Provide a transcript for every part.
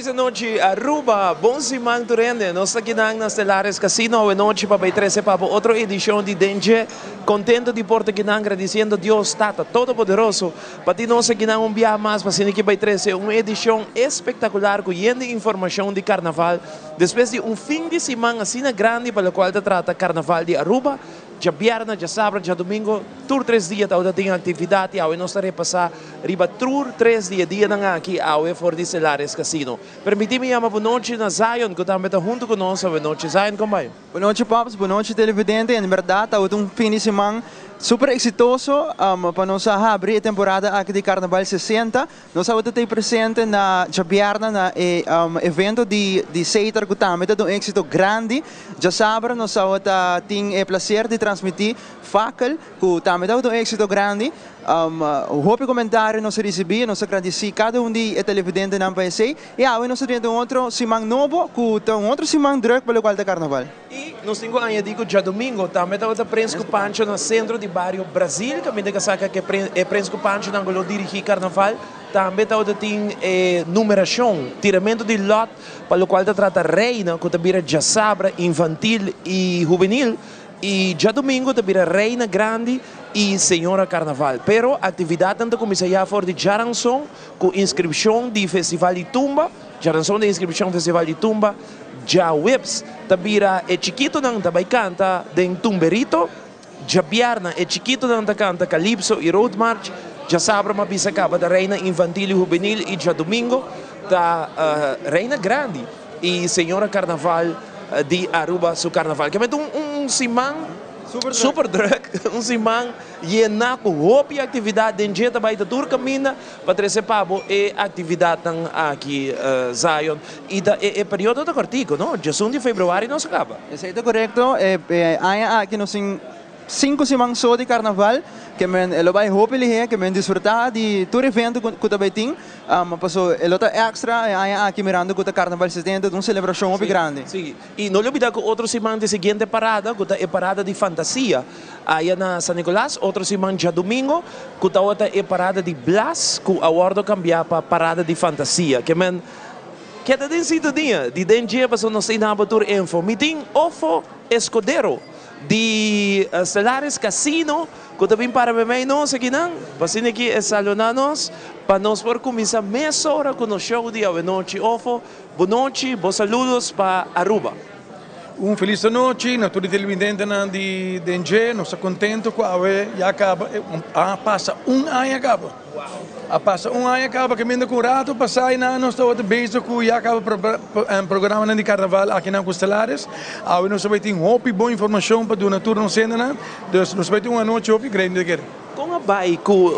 Felis anochi, Aruba! Bon siman tur hende! Nos ta kinan na Stellaris Casino awe nochi pa bay trece pa bo otro edicion di Den Dje. Contento di por ta kinan gradiciendo Dios Tata Todopoderoso pa tin nos akinan un biaha mas pa asina ki bay trece un edicion espectacular cu yen di informacion di Carnaval despues di un fin di siman asina grandi pa locual ta trata Carnaval di Aruba. Djabièrnè, djasabra, djadumingo, tur tres dia tabata tin aktividat i awe nos ta repasá riba tur tres di e dianan aki awe for di Celares Casino. Permití mi yama bonochi na Zion ku tambe ta huntu ku nos awe nochi. Zion, kon bai? Bonochi Pops, bonochi televidente. En bèrdat tabata un fin di siman super eksitoso pa nos a habri e temporada aki di Karnaval 60. Nos tabata ta presente na djabièrnè na e evento di di Setar ku tambe ta un éksito grandi. Djasabra nos tabata tin e plaser di transmití Fakkel ku tambe tabata un éksito grandi. Hopi komentario nos a risibí i nos ta gradisí kada un di e televidentenan pa esei. I awe nos ta drenta un otro siman nobo ku ta un otro siman drùk pa lokual ta karnaval. I nos tin ku añadí ku djadumingo tambe tabata Prens ku Pancho na sentro di bario Brazil kaminda ku a saka ku e Prens ku Panchonan ku lo dirigí karnaval. Tambe tabata tin e numerashon, tiramentu di lòt pa lokual ta trata reina ku ta bira djasabra infantil i hubenil i djadumingo ta bira reina grandi i señora karnaval. Pero aktividatnan ta kuminsá ya for di djaranson ku inskripshon di festival di tumba, djaranson di inskripshon festival di tumba. Djaweps ta bira e chikitonan ta bai kanta den Tumberito, djabièrnè e chikitonan ta kanta Calypso i Road March, djasabra m'a bisa kaba ta Reina Infantil i Hubenil i djadumingo ta Reina Grandi i Señora Carnaval di Aruba su Carnaval. Kementi un siman super druk, un siman yená ku hopi aktividat den dje ta bai ta tur kaminda. Pa trece pa bo e actividadnan aki, Zion. Y ta e e periodo ta cortico, no? Djesun di februari nos a caba. Esey ta corecto. E aña aki nos tin cinco siman so di carnaval, ke men e lo bay hopi lihe, ke men disfruta di tur evento cu ta bay tin, paso e lo ta extra e aña aki mirando cu ta carnaval 70, ta un celebracion hopi grandi. Si, y no lubida cu otro siman di siguiente parada, cu ta e parada di fantasia. Aya na San Nicolas, otro siman djadumingo, cu tawata e parada di Blas cu a wordo cambia pa parada di Fantasia. Ke men keda den sintonia di den dje pasobra nos ta inhaba tur info. Mi tin Ofo Escudero di Stellaris Casino cu ta bin para memey nos akinan pa asina ki e saluna nos pa nos por cuminsa mesora cu nos show di awenochi. Ofo, bonochi, bo saludos pa Aruba. Un felis anochi na tur e televidentenan di Den Dje. Nos ta contento cu awe ya caba, a pasa un aña caba. A pasa un aña caba, caminda cu un rato pasa y nan nos tabata bezig cu ya caba programanan di carnaval akinan cu Stellaris. Awe nos ta bay tin hopi bon informacion pa duna tur nos hendenan. Dus nos ta bay tin un anochi hopi grandi ta kere. Con a bay cu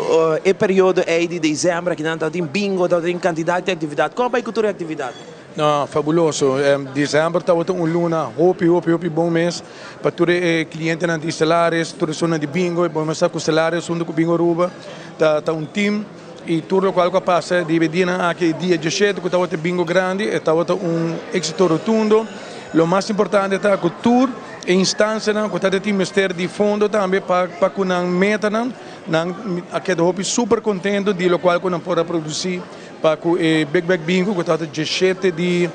e periodo ey di december akinan tabatin bingo, tabatin cantidad di actividad. Con a bay cu tur e actividad? No, fabuloso. December tabata un luna hopi, hopi, hopi bon mes pa tur e clientenan di Stellaris, tur esunnan di Bingo. E bon mes sa cu Stellaris hunto cu Bingo Aruba ta ta un team y tur locual cu a pasa riba e dianan aki, e dia diashete cu tabata e Bingo grandi, e tabata un exito rotundo. Lo mas importante ta cu tur e instancianan cu ta tin mester di fondo tambe pa pa cu nan metanan, nan a keda hopi super contento di locual cu nan por a produci. Pa ku e Big Bag Bingo ku tabata diesshete di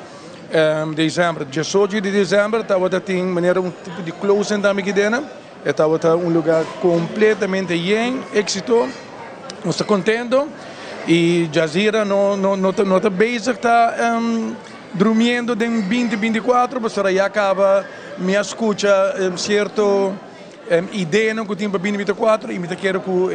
desèmber, diesocho di desèmber tabata tin manera un tipo di closing tambe aki dena. E tabata un lugar kompletamente yen, éksito. Nos ta kontento i Jazira no no no ta no ta bezig ta drumiendo den binti 24 pasobra ya kaba mi a skucha sierto Ideanan ku tin pa bini 24 i mi ta kere ku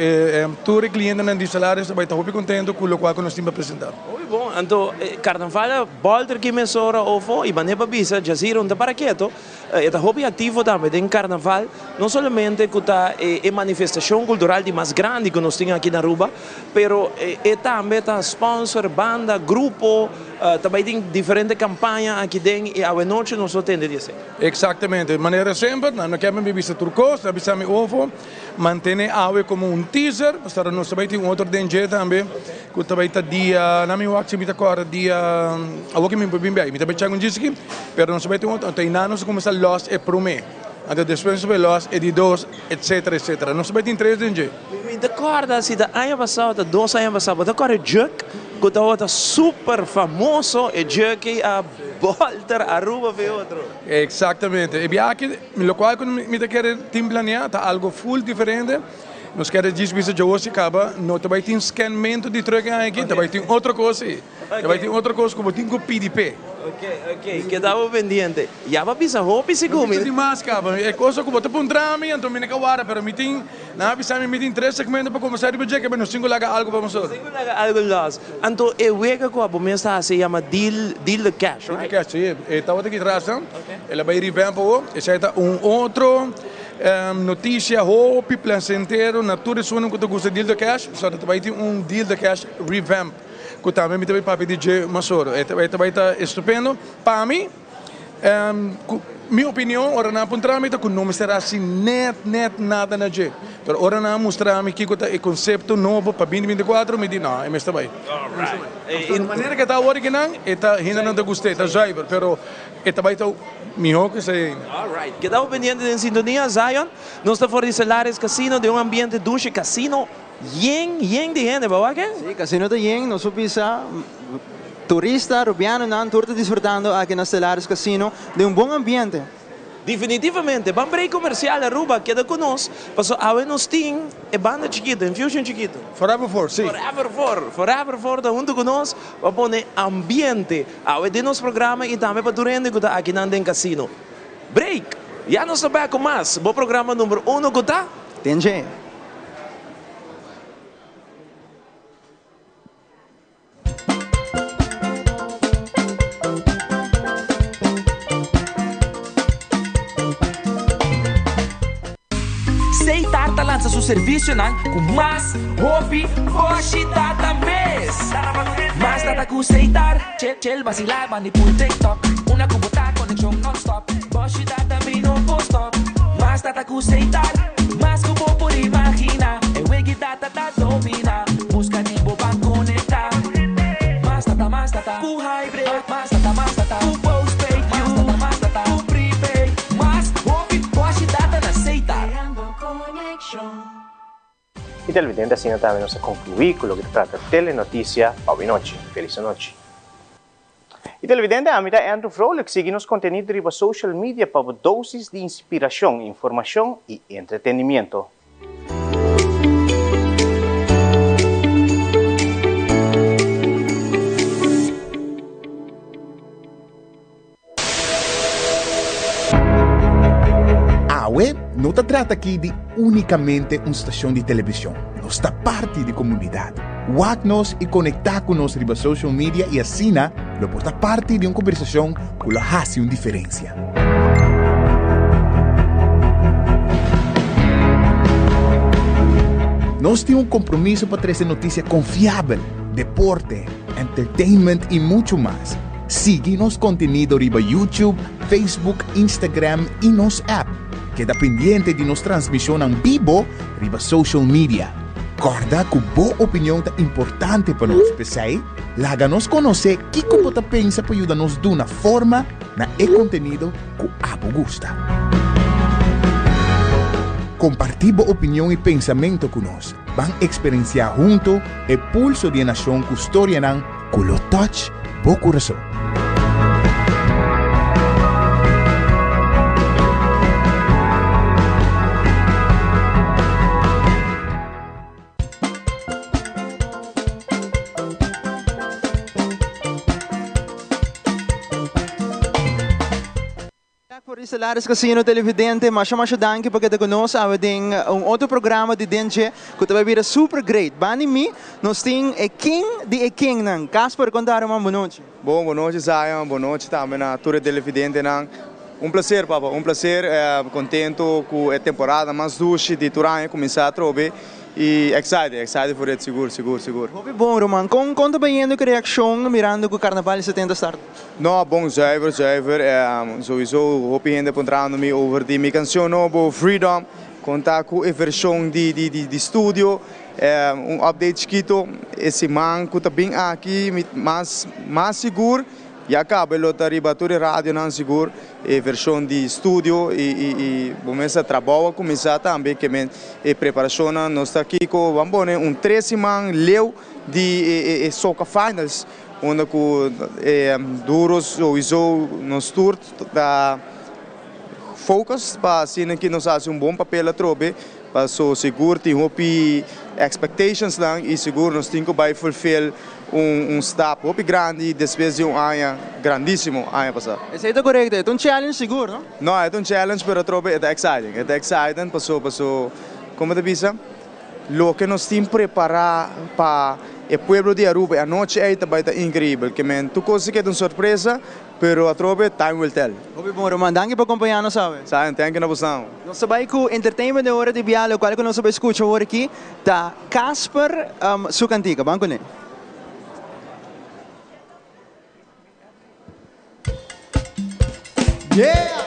tur e klientenan di Salares ta bai ta hopi kontento ku lokual ku nos tin pa presentá. Hopi bon. Anto Karnaval a bòlter ki mesora ofo i manera pa bisa Jazira un ta para keto. E ta hopi aktivo tambe den Karnaval, no solamente ku ta e manifestashon kultural di mas grandi ku nos tin aki na Aruba, pero e tambe ta sponsor banda, grupo, ta bai tin diferente kampaña aki den i awenochi nos lo tende di esei. Exactamente. Manera semper, nan no kier mi bisa tur cos, nan bisa mi ofo, mantene awe como un teaser, pasobra nos ta bay tin otro den dje tambe, cu ta bay ta dia, nan mi wak si mi ta corda dia, awor ki mi por bin bay, mi ta bay chek un djis aki, pero nos ta bay tin otro, anto eynan nos ta cuminsa los e prome, anto despues nos ta bay los e di dos, etcetera, etcetera. Nos ta bay tin tres den dje. Mi ta corda si ta aña pasado, ta dos aña pasado, bo ta corda juk? Ku tabata super famoso e jerky a bolter Aruba fe otro. Exactamente. E biaha locual cu mi ta kere tin planea ta algo full diferente. Nos kere djis bisa djawo si caba no ta bay tin scanmento di truck aki, ta bay tin otro cos si. Ta bay tin otro cos cu bo tin cu pidi p'e. Ok, ok. Keda bo pendiente. Ya bo a bisa hopi sigur mi. No bisa di mas caba. E cosa cu bo ta puntra mi anto mi no ka wara pero mi tin. Nan a bisa mi, Mi tin tres segmento pa kombersá riba dje, kebe nos tin ku laga algu pa nosotros. Nos tin ku laga algu los. Anto e wega ku abo mes ta hasi yama Deal, Deal the Cash, right? Deal the Cash, si. E tabata aki tras nan. El a bai revamp awor. Esei ta un otro notisia hopi placentero na tur esunnan ku ta gusta Deal the Cash. Pasobra ta bai tin un Deal the Cash revamp ku tambe mi ta bai papia di dje mas ora. E ta bai ta estupendo. Pa mi. Ku mi opinion ora nan a puntra mi ta ku no mester hasi net net nada na dje. Pero ora nan a mustra mi kiko ta e konsepto nobo pa binti 24 mi di no e mester bai. Pasobra di manera ku e ta awor aki nan e ta hendenan ta gust'é, ta zuiver pero e ta bai ta mihó ku esei ainda. Alright, keda bo pendiente den sintonia Zion. Nos ta for di Celares Casino den un ambiente dushi casino Yen yen di hende bo wak e? Sí, casino ta yen, nos por bisa turista, Rubianonan tur ta disfrutando aki na Stellaris Casino den un bon ambiente. Definitivamente, ban break comercial Aruba keda cu nos, paso awe nos tin e banda chikito, Infusion chikito. Forever Four, sí. Forever Four, Forever Four ta hunto cu nos pa pone ambiente awe den nos programa y tambe pa tur hende cu ta akinan den casino. Break! Ya nos ta back cu mas, bo programa number uno cu ta. Den dje. Seitar ta lansa su servisionan ku mas hopi boshi data mes. Mas data ku Seitar, chel basilá bandi pul TikTok. Una ku bo ta konekshon nonstop, boshi data mi no por stop. Mas data ku Seitar, mas ku bo por imagina. E wegi data ta domina, buska di bo ban konektá. Mas data, mas data ku hybrid, mas data, mas data ku postpaid, mas data, mas data ku prepaid. Mas hopi boshi data na Seitar. Y televidente asina tambe nos a conclui cu loke ta trata Telenoticia pa awe nochi. Feliz anochi. Y televidente ami ta Andrew Vrolijk sigui nos contenido riba social media pa bo dosis di inspiracion, informacion y entretenimiento. Awe no ta trata aki di únikamente un stashon di televishon. Nos ta parti di komunidat. Wak nos i konektá ku nos riba social media i asina lo por ta parti di un kombersashon ku lo hasi un diferensia. Nos tin un kompromiso pa trese notisia konfiabel, deporte, entertainment i muchu mas. Sigui nos kontenido riba YouTube, Facebook, Instagram i nos app. Keda pendiente di nos transmishonnan bibo riba social media. Kòrda ku bo opinion ta importante pa nos, p'esei laga nos konosé kiko bo ta pensa pa yuda nos duna forma na e kontenido ku abo gusta. Kompartí bo opinion i pensamentu ku nos. Ban eksperensiá huntu e pulso di e nashon ku storianan ku lo touch bo kurason. Bek for di Stellaris Casino televidente, masha masha danki pa keda ku nos awe den un otro programa di Den Dje ku ta bai bira super great. Bani mi nos tin e king di e kingnan, Casper konta ruman bonochi. Bon bonochi Zion, bonochi tambe na tur e televidentenan. Un placer papa, un placer, contento cu e temporada mas dushi di tur aña cuminsa atrobe y excited, excited for it sigur, sigur, sigur. Hopi bon ruman, con con ta bayendo cu reaccion mirando cu Carnaval di 70 start? No, bon zuiver, zuiver. Sowieso hopi hende puntrando mi over di mi cancion nobo Freedom. Con ta cu e version di di studio. Un update chikito, e siman cu ta bin aki mi mas mas sigur ya caba e lo ta riba tur e radionan sigur e version di studio y y y bo mes a trabou a cuminsa tambe ke men e preparacionnan nos ta kico ban pone un tres siman leu. Di e Soca Finals, unda cu e duro sowieso nos tur ta focus pa asina cu nos haci un bon papel atrobe, paso sigur tin hopi expectations nan y sigur nos tin cu bay fulfill un stap hopi grandi despues di un aña grandisimo aña pasa. Esey ta corecto, e ta un challenge sigur, no? No, e ta un challenge, pero atrobe e ta exciting, e ta exciting paso, como ta bisa? Loke nos tin prepara pa e pueblo di Aruba e anochi ey ta bay ta increibel. Ke men tur cos ta keda un sorpresa, pero atrobe time will tell. Hopi bon, Roman. Danki pa acompaña nos awe. Saben, thank you na boso. Nos ta bay cu entertainment den ora di bia, locual cu nos ta bay scucha awor aki ta Casper su cantica. Ban cune. Yeah!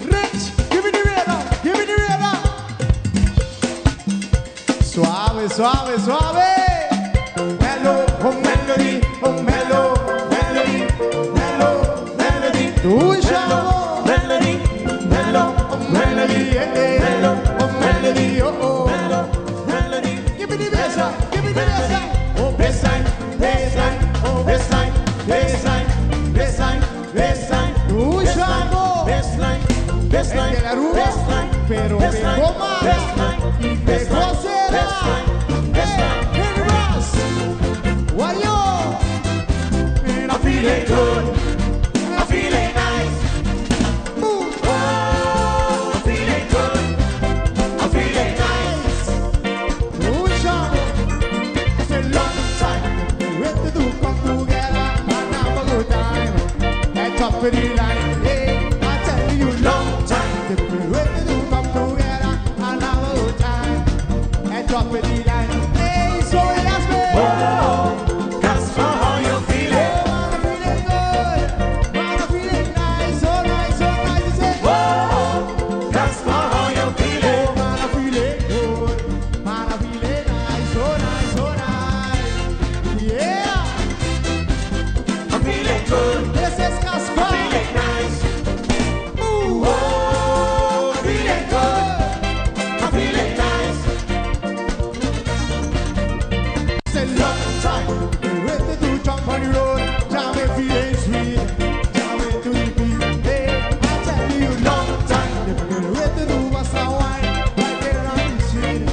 Rich, give me the radar, give me the radar. Suave, suave, suave. Mellow, oh melody, oh mellow, melody, mellow, melody. Mellow, melody, mellow, oh melody, yeah, yeah. Mellow, oh melody, oh oh. Mellow, melody. Give me the bassline, give me the bassline. Oh bassline, bassline, oh bassline, bassline, bassline, bassline. Bassline, bassline, bassline, pero pegó mala y pegó será. Hey, Ross, Wayo. I'm feeling good, I'm feeling nice. Ooh. Oh, I'm feeling good, I'm feeling nice. Ooh, It's a long time. We have to do come together and have a good time. And top of the line, hey, I tell you, long time. We have to do come together and have a good time. And top of the line, hey, so that's me. Oh, Casper, how you feeling? Oh, man, I'm feeling good. Man, I'm feeling nice, so nice, so nice. You say, oh, Casper, how you feeling? Oh, man, I'm feeling good. Man, I'm feeling nice, so nice, so nice. Yeah. I'm feeling good. This is Casper. I'm feeling nice. Ooh. Oh, I'm feeling good. I'm feeling nice. It's a long time. We wait to jump on the road. Jam it feeling sweet. Jam it to the beat. Hey, I tell you, long time. We wait to do what's a wine. Right there on the street.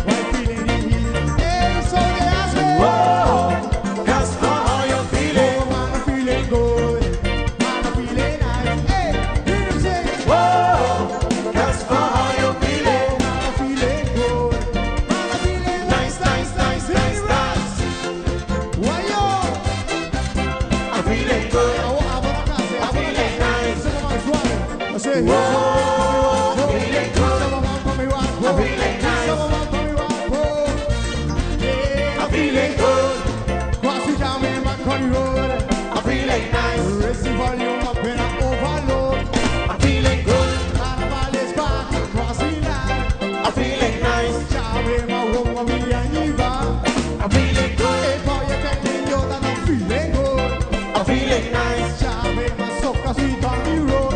Right feeling the heat. Hey, so they ask me. Whoa, Casper, how you feeling? Oh, man, I'm feeling good. Man, I'm feeling nice. Hey, hear them say. Whoa, Casper, how you feeling? Oh, man, I'm feeling good. Man, I'm feeling nice, nice, nice, nice, nice. Why yo? I'm feeling good. I'm feeling nice. Whoa, I'm feeling good. I'm feeling nice. I'm feeling good. Jamming back on the road. I'm feeling nice. Raise the volume up and I overload. I'm feeling good. Carnival is back across the line. I'm feeling nice. Jamming my woman, me and Eva. I'm feeling good. Hey boy, you telling you that I'm feeling good. I'm feeling nice. Jamming my soca sweet on the road.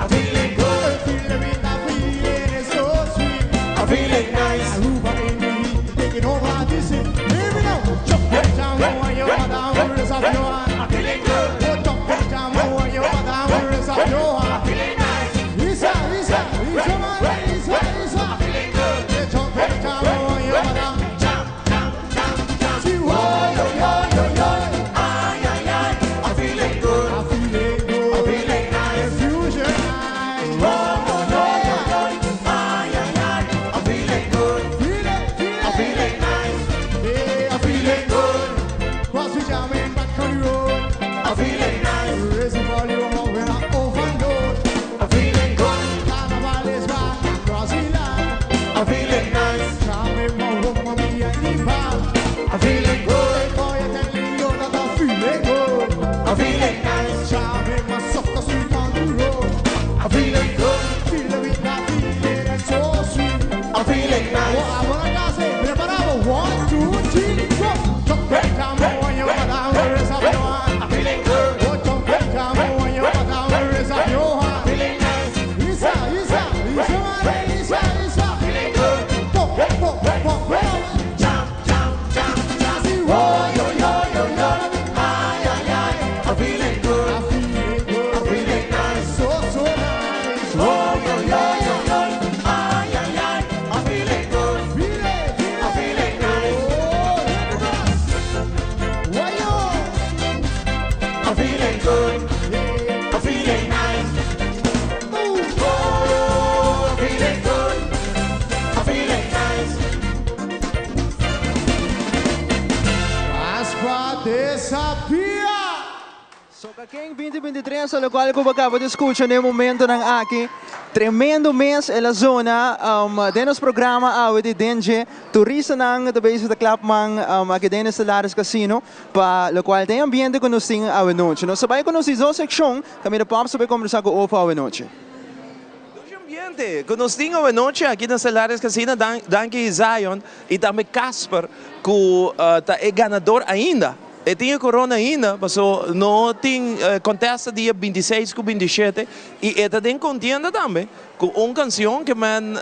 I'm feeling good. Feeling me, that feeling is so sweet. I'm feeling nice. Aruba in the heat, taking over this city. Here we go. Jump it down, on your down, raise up your hand. I'm feeling good. Oh, jump it down, on your down, raise up your hand. I'm feeling nice. Isa, Isa, Isa, man, Isa, Isa. I'm feeling good. Yeah, jump it down, on your down. Jump, jump, jump, jump. See, oh, yo, yo, yo, yo. Ay, ay, ay. I'm feeling good. I'm feeling good. I'm feeling nice. Fusion nice. Oh, oh, yo, yo, yo. Ay, ay, ay. I'm feeling good. Feel it, feel it. I'm feeling nice. Yeah, I'm feeling good. Cross we jamming back on the road. I'm feeling nice. Raise the volume up when I overload. I'm feeling good. Carnival is back across the line. I'm feeling nice. Jamming my woman, me and the band. I'm feeling good. Hey boy, I telling you that I'm feeling good. I'm feeling nice. Jamming my soca sweet on the road. I'm feeling good. Feeling with that feeling and so sweet. I'm feeling nice. Oh, I'm gonna say, preparado. 1, 2, 3, go. Jump it down, on your down, raise up your hand. I'm feeling good. Dia! Soca King 2023 ta locual cu bo caba di scucha na e momentonan aki. Tremendo mes el a zona den nos programa awe di Den Dje. Turistanan ta bezig ta klap man aki den e Stellaris Casino pa locual ta e ambiente cu nos tin awe nochi. Nos ta bay cu nos di dos seccion caminda Pops ta bay combersa cu Ofo awe nochi. Dushi ambiente cu nos tin awe nochi aki na Stellaris Casino. Danki Zion y tambe Casper cu ta e ganador ainda. E tin e corona ainda, paso no tin contesta dia 26 cu 27 y e ta den contienda tambe cu un cancion ke men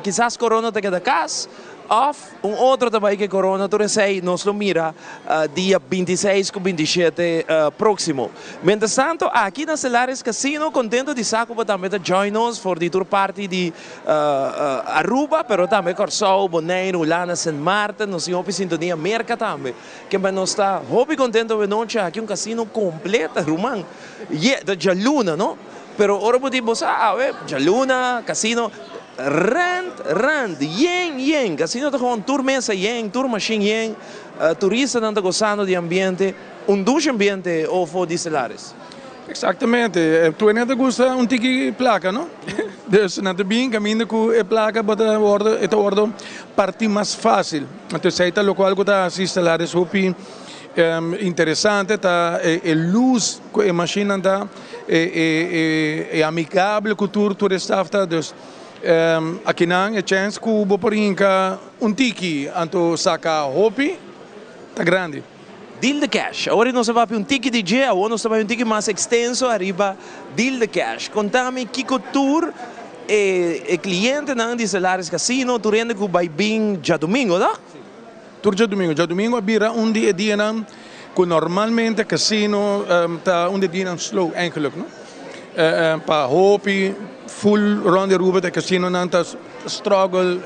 kisas corona ta keda cas of un otro ta bay ke corona tur esey nos lo mira dia 26 cu 27 proximo. Mientras tanto aki na Stellaris Casino contento di sa cu bo tambe ta join nos for di tur parti di Aruba pero tambe Corsou, Bonaire, Hulanda, Sint Maarten, nos tin hopi sintonia Merca tambe. Kemba nos ta hopi contento awe nochi aki un casino completa ruman ye ta djaluna no pero ora bo di bo sa awe djaluna casino rent rent yen yen casino ta gewoon tur mesa yen tur machine yen turistanan ta gozando di ambiente un dushi ambiente ofo di Celares. Exactamente, tur hende ta gusta un tiki placa no dus nan ta bin caminda cu e placa bo ta wordo e ta wordo parti mas facil entonces esey ta locual cu ta haci Stellaris hopi interesante ta e luz cu e machine nan ta e amigable cu tur tur e staff ta dus akinan e chance cu bo por hinca un tiki anto saca hopi ta grandi. Deal the Cash. Awor nos a papia un tiki di dje, awor nos ta bai un tiki mas extenso ariba Deal the Cash. Conta mi kico tur e e clientenan di Stellaris Casino, tur hende cu bai bin djadomingo, no? Si, tur djadomingo. Djadomingo a bira un di e dianan cu normalmente casino ta un di e dianan slow eigenlijk, no? Pa hopi full rond di Aruba ta e casinonan ta struggle,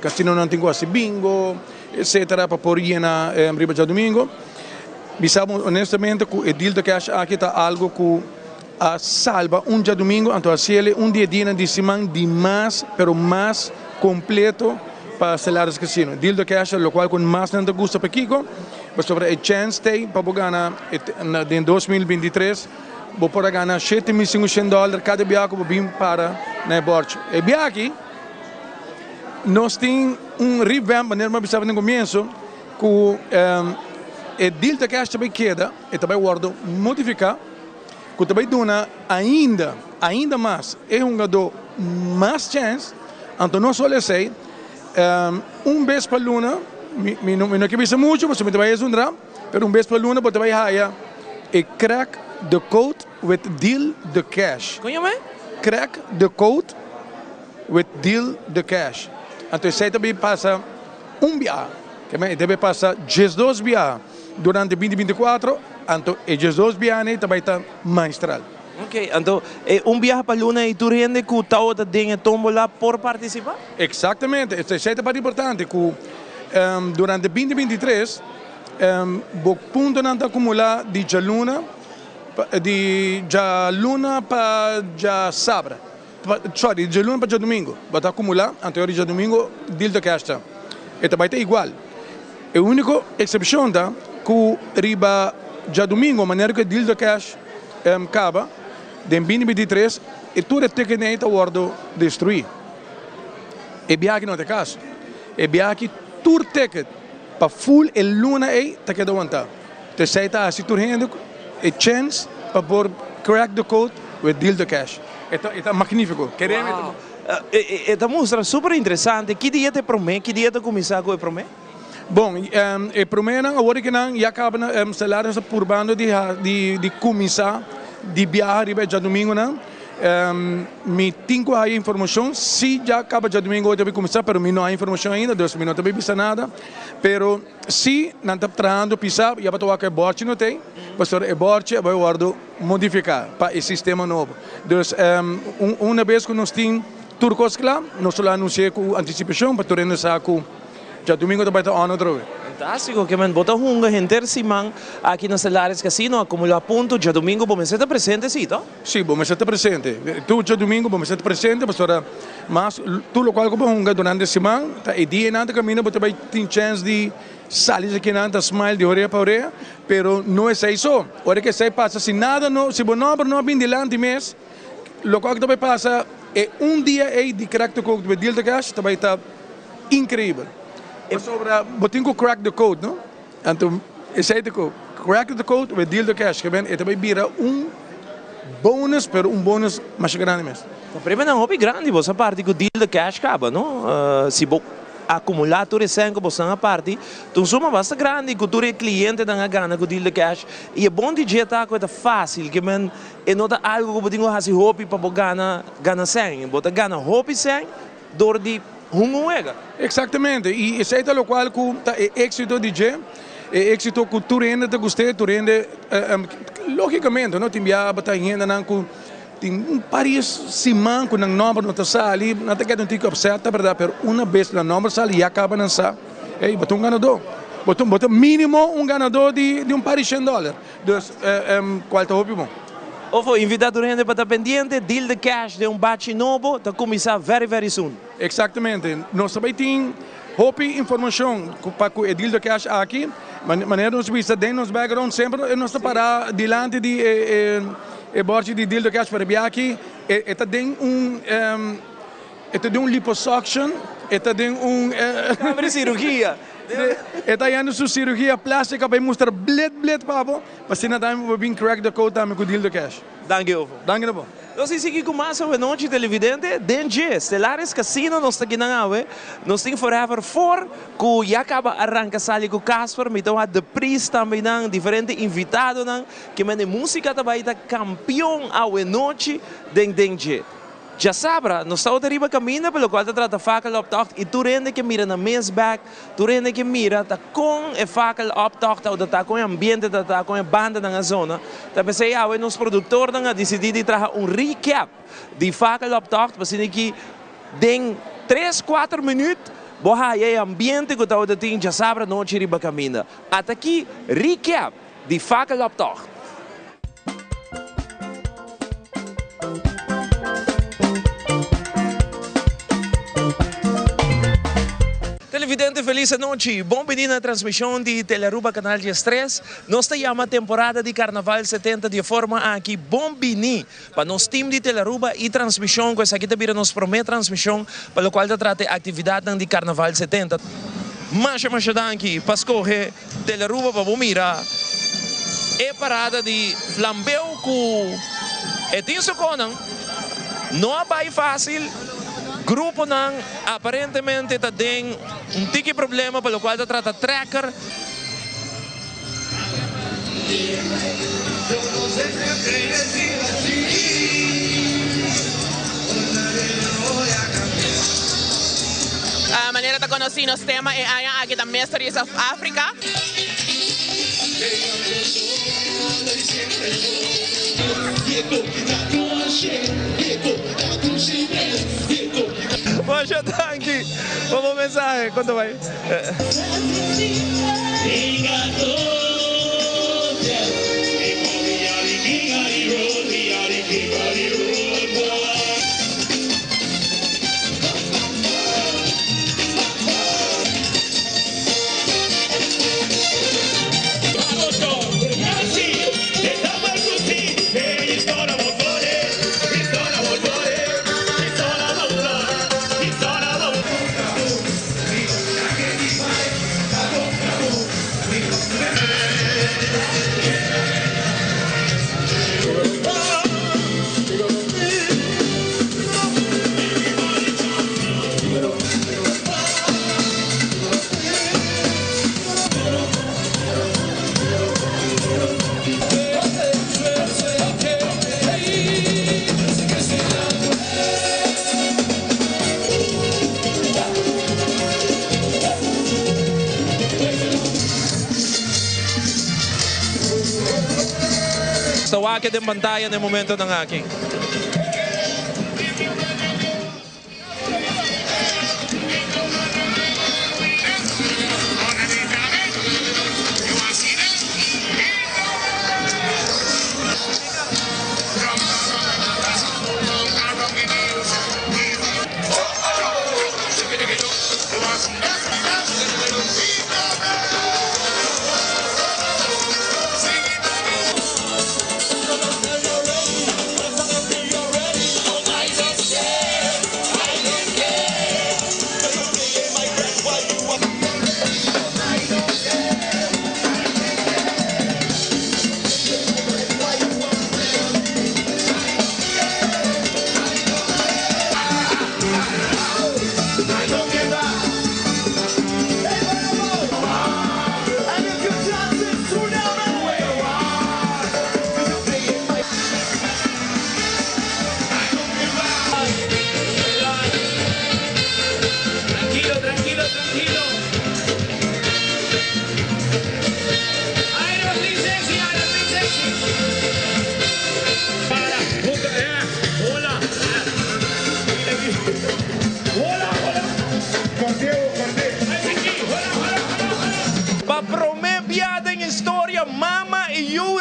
casinonan tin cu haci bingo, etcetera pa por yena riba djadumingo. Mi sa honestamente cu e deal de cash aki ta algo cu a salba un djadumingo anto a haciele un di e dianan di siman di mas pero mas completo pa Stellaris Casino. Deal de cash ta locual cu mas nan ta gusta pakico? Pasobra e chance t'ey pa bo gana den 2023 bo por a gana 7500 dollar cada bia cu bo bin para na e borchi. E bia aki nos tin un revamp, manera mi a bisa den comienso, cu e deal ta cash ta bay keda, e ta bay wordo modifica, cu ta bay duna ainda, ainda mas e hungador mas chance, anto no solo esey, un bes pa luna, mi no ke bisa mucho pasobra mi ta bay esundra, pero un bes pa luna bo ta bay haya e crack the code with deal the cash. Con yama e? Crack the code. With deal the cash. Anto esei ta bin pasa un biaha. Ke men e debe pasa 12 biaha durante 2024, anto e 12 biaha ei ta bai ta maestral. Ok, anto e un biaha pa luna ei tur hende ku tabata den e tombola por partisipa? Eksaktamente, esei ta parti importante ku durante 2023 bo puntonan ta akumulá di djaluna di djaluna pa djasabra. Sorry, di djaluna pa djadumingu bo ta akumulá, anto di djadumingu deal ta cash ta. E ta bai ta igual. E úniko eksepshon ta ku riba djadumingu manera ku e deal ta cash kaba den 2023 e tur e ticketnan ei ta wòrdu destruí. E biaha aki no ta e kaso. E biaha aki tur ticket pa full e luna ei ta keda wantá. Esei ta hasi tur hende e chens pa por crack the code with deal the cash. E ta e ta magnifico. Kereme e ta. Wow. E ta mustra super interesante. Ki dia ta e prome? Ki dia ta cuminsa cu e prome? Bon, e promenan awor ki nan ya caba na Stellaris ta purbando di di di cuminsa di biaha riba e djadumingonan. Mi tin cu haya informacion si ya caba djadumingo hoy ta bay cuminsa pero mi no haya informacion ainda dus mi no ta bay bisa nada. Pero. Si nan ta trahando pisa ya bo ta wak e borchi no tei, pasobra e borchi a bai wordo modifica pa e sistema nobo. Dus una bes cu nos tin tur cos cla, nos lo anuncia cu anticipacion pa tur hende sa cu djadumingo ta bai ta on otro bes. Fantastico, ke men bo ta hunga henter siman aki na Stellaris Casino, acumula punto, djadumingo bo mester ta presente si, to? Si, bo mester ta presente. Tur djadumingo bo mester ta presente pasobra mas tur lokual ku bo hunga durante siman ta e dianan ta kaminda bo ta bai tin chèns di sali dje kinan ta smile di orea pa orea, pero no esei so. Ora ku esei pasa si nada no, si bo nòmber no a bin dilanti mes, lokual ku ta bai pasa e un dia ei di crack the code with Deal the Cash ta bai ta increibel. Pasobra bo tin ku crack the code no, anto esei ta ku crack the code with Deal the Cash ke ben e ta bai bira un bonus pero un bonus masha grandi mes. Ta premionan hopi grandi bo sa parti ku Deal the Cash kaba no, si bo Akumulá tur e sèn ku bosan a parti ta un suma basta grandi ku tur e klientenan a gana ku Deal the Cash. I e bon di dje ta ku e ta fásil, ke men e no ta algu ku bo tin ku hasi hopi pa bo gana gana sèn. Bo ta gana hopi sèn dor di hunga un wega. Eksaktamente, i esei ta lokual ku ta e éksito di dje, e éksito ku tur hende ta gust'é, tur hende, lógikamente no, tin biaha bo ta hendenan ku. Tin un par di siman ku nan nòmber no ta sali, nan ta keda un tiki upset, ta bèrdat, pero una bes nan nòmber sali ya kaba nan sa, ey, bo ta un ganadó. Bo ta bo ta mínimo un ganadó di di un par di shen dòler. Dus, kual ta hopi bon. Ofo, invitá tur hende pa ta pendiente, Deal the Cash den un bachi nobo ta kuminsá very very soon. Eksaktamente. Nos ta bai tin hopi informashon pa ku e Deal the Cash aki. Manera nos bisa den nos background semper nos ta para dilanti di e e borchi di Deal the Cash pero bia aki e ta den un e ta den un liposuction e ta den un Kamer di sirugia. E ta yendo su sirugia plastica pa e mustra blit blit pa bo pa asina tambe bo bin crack the code tambe ku Deal the Cash. Danki Ofo. Danki na bo. Nos tin sigui cu mas awenochi televidente den dje Stellaris Casino nos ta kinan awe nos tin Forever 4 cu ya caba a ranca sali cu Casper mi ta wak The Priest tambe nan diferente invitadonan ke mende musica ta bay ta campeon awenochi den den dje Djasabra nos ta riba caminda pa locual ta trata Fakeloptocht y tur hende ke mira nan mes bek Tur hende ke mira ta kon e fakel optocht ta ta, kon e ambiente ta ta, kon e bandanan a zona. Ta p'esei awe nos produktornan a disidí di traha un recap di fakel optocht pa asina ki den tres, kuater minüt bo haya e ambiente ku tabata tin djasabra anochi riba kaminda. Ata aki recap di fakel optocht. Televidente felis anochi, bon bini na transmision di Telearuba Canal 13. Nos ta yama temporada di Carnaval 70 di e forma aki bon bini pa nos team di Telearuba y transmision cu esaki ta bira nos prome transmision pa locual ta trata e actividadnan di Carnaval 70. Masha masha danki pa scoge Telearuba pa bo mira e parada di flambeu cu e tin su conan no a bay facil, gruponan aparentemente ta den un tiki problema pa locual ta trata tracker. Manera ta conoci nos tema e aña aki ta Mysteries of Africa. Masha danki pa bo mensahe. Kon ta bai? Ta wak den pantaya na e momentonan aki.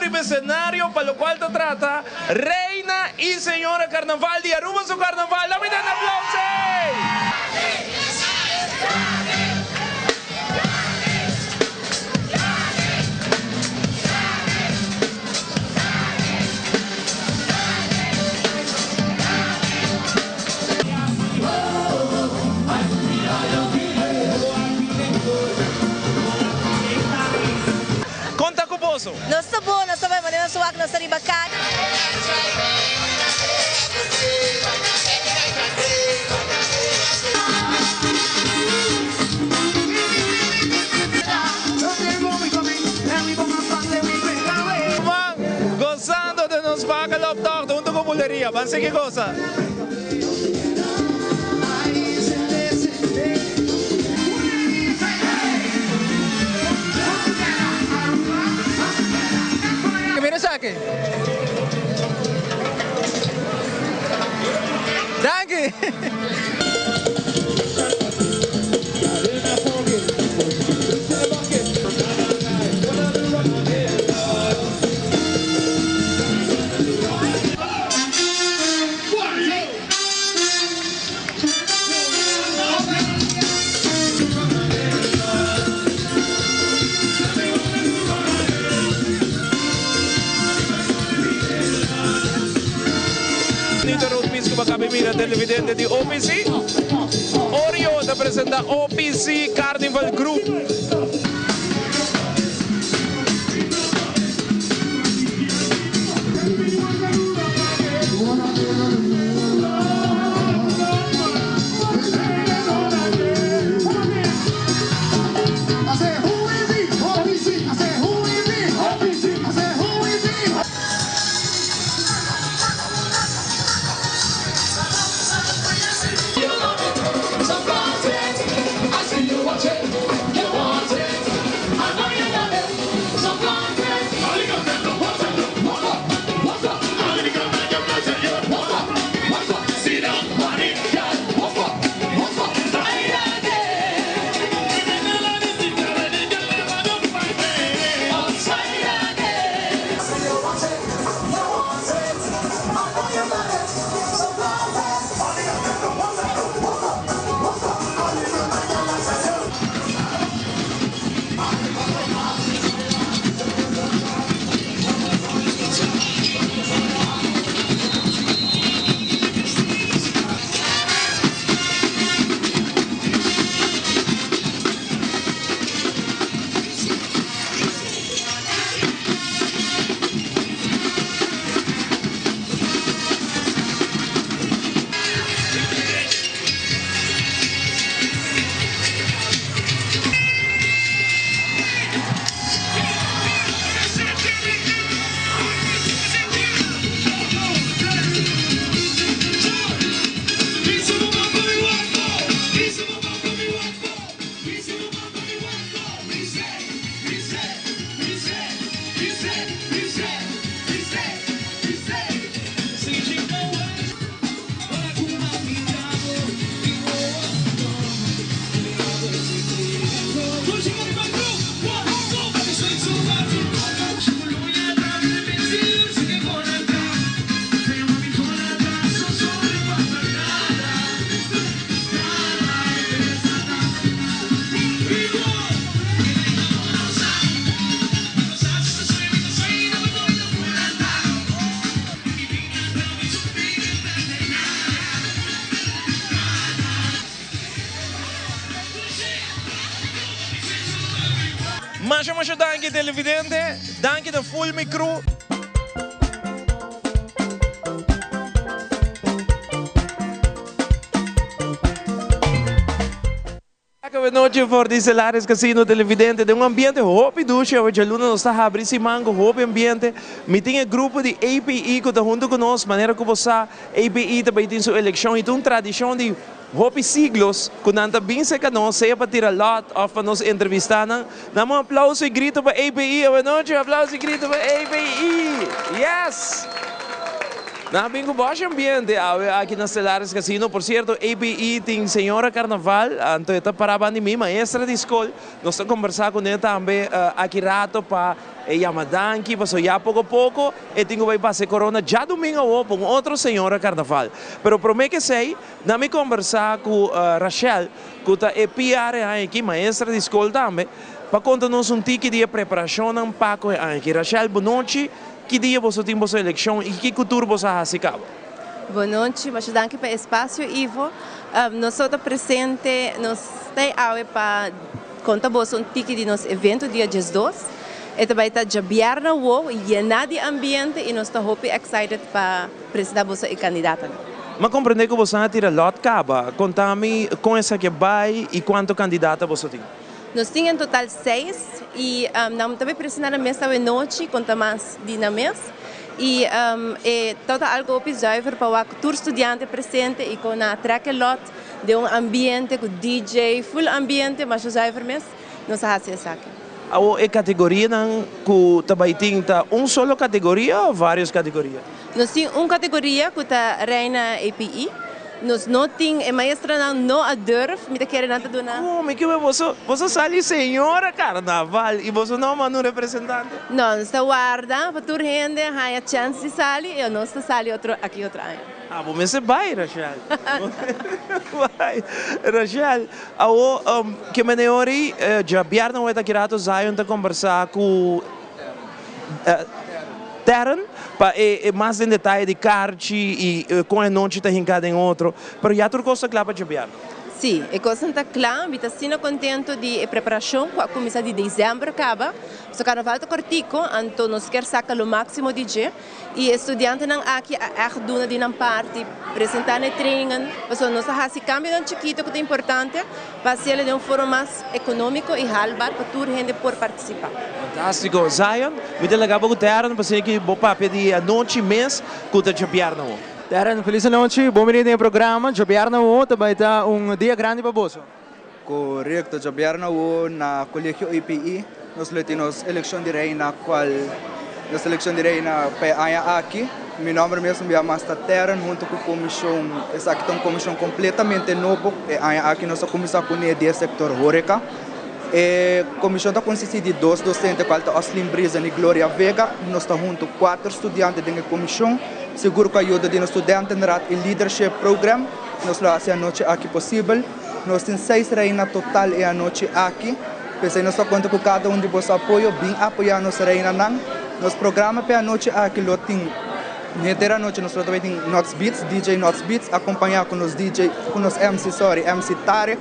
riba escenario pa locual ta trata Reina y Señora Carnaval di Aruba su Carnaval. Dame un aplauso! Kon ta ku boso? Nos ta bon, nos ta bai manera nos wak, nos ta riba kaya. Man, gozando den nos bakeloptocht hunto ku buleria. Ban sigui goza. Mira esaki. Danki. Nito Ruth Pisco pa cabe mira televidente di OPC. Oreo ta presenta OPC Carnival Group. Masha masha danki televidente, danki na full mi crew. Awe nochi for di Celares Casino televidente den un ambiente hopi dushi awe djaluna nos ta habri siman ku hopi ambiente. Mi tin e grupo di APE ku ta huntu ku nos manera ku bo sa APE ta bai tin su elekshon i ta un tradishon di hopi siglos ku nan ta bin serka nos sea pa tira lot òf pa nos entrevistá nan. Dam un aplauso i grito pa APE awe nochi aplauso i grito pa APE yes! Nan a bin ku boshi ambiente awe aki na Stellaris Casino. Por cierto, APE tin señora Carnaval, anto e ta para banda di mi, maestra di skol. Nos ta kombersá kuné tambe aki rato pa E yama danki paso ya poko poko e tin ku bai pasa e korona djadumingu awor pa un otro señora karnaval. Pero promé ku esei nan mi kombersá ku Rachel ku ta e PR e aña aki, maestra di skol tambe, pa konta nos un tiki di e preparashonnan pa ku e aña aki. Rachel, bonochi, ki dia boso tin boso elekshon i ki kutur boso a hasi kaba? Bonochi, masha danki pa e espasio Ivo. Nos ta presente, nos ta e awe pa. Konta boso un tiki di nos evento dia 12. E ta bai ta djabièrnè awo, yená di ambiente i nos ta hopi excited pa presentá boso e kandidatonan. M'a komprendé ku boso a tira lòt kaba. Konta mi kon esaki a bai i kuantu kandidata boso tin. Nos tin en total seis i nan ta bai presentá nan mes awe nochi, konta mas di nan mes. I e tabata algu hopi zuiver pa wak tur studiante presente i kon nan a trèk e lòt. Den un ambiente ku DJ, full ambiente, masha zuiver mes, nos a hasi esaki. Awor e kategorianan ku ta bai tin ta un solo kategoria òf vários kategoria? Nos tin un kategoria ku ta Reina APE. Nos no tin, e maestranan no a durf, mi ta kere nan ta duna. Kon mi ke boso, boso sali señora karnaval i boso no a manda un representante? No, nos ta warda pa tur hende haña chèns di sali i nos ta sali otro aki otro aña. Ah, bo mester bai, Rachel. Bo mester bai. Rachel, awo ke meneori djabièrnè wet aki rato Zion ta kombersá ku Terren pa e mas den detaye di karchi i kon e nochi ta hinká den otro. Pero ya tur kos ta kla pa djabièrnè. Sí, e kosnan ta kla. Mi ta asina kontento di e preparashon ku a kuminsá di desèmber kaba. Pasobra karnaval ta kòrtiku, anto nos kier saka lo máksimo di dje. I e studiantenan aki a ègt duna di nan parti, presentá na e trainingen, pasobra nos a hasi kambionan chikito ku ta importante pa hasiel den un forma mas ekonómiko i haalbaar pa tur hende por partisipá. Fantástiko. Zion, mi ta laga bo ku Terren pasobra ki bo papia di anochi mes ku ta djabièrnè awor. Terren, felis anochi. Bon bini den e programa. Djabièrnè awor ta bai ta un dia grandi pa boso. Korekto, djabièrnè awor na Kolegio EPI nos lo tin nos elekshon di reina kual nos elekshon di reina pa e aña aki. Mi nòmber mes un bia mas ta Terren huntu ku komishon, esaki ta un komishon kompletamente nobo, e aña aki nos a kuminsá kuné di e sektor horeka. E komishon ta konsistí di dos dosente kual ta Oslin Briesen i Gloria Vega. Nos ta huntu kuater studiante den e komishon, sigur ku ayuda di nos studentenraad i leadership program nos lo hasi anochi aki posibel. Nos tin seis reina total e anochi aki. P'esei nos ta konta ku kada un di boso apoyo. Bin apoyá nos reinanan. Nos programa p'e anochi aki lo tin henter anochi nos lo ta bai tin Nots Beats, DJ Nots Beats, akompañá ku nos DJ, ku nos MC, sorry, MC Tarek.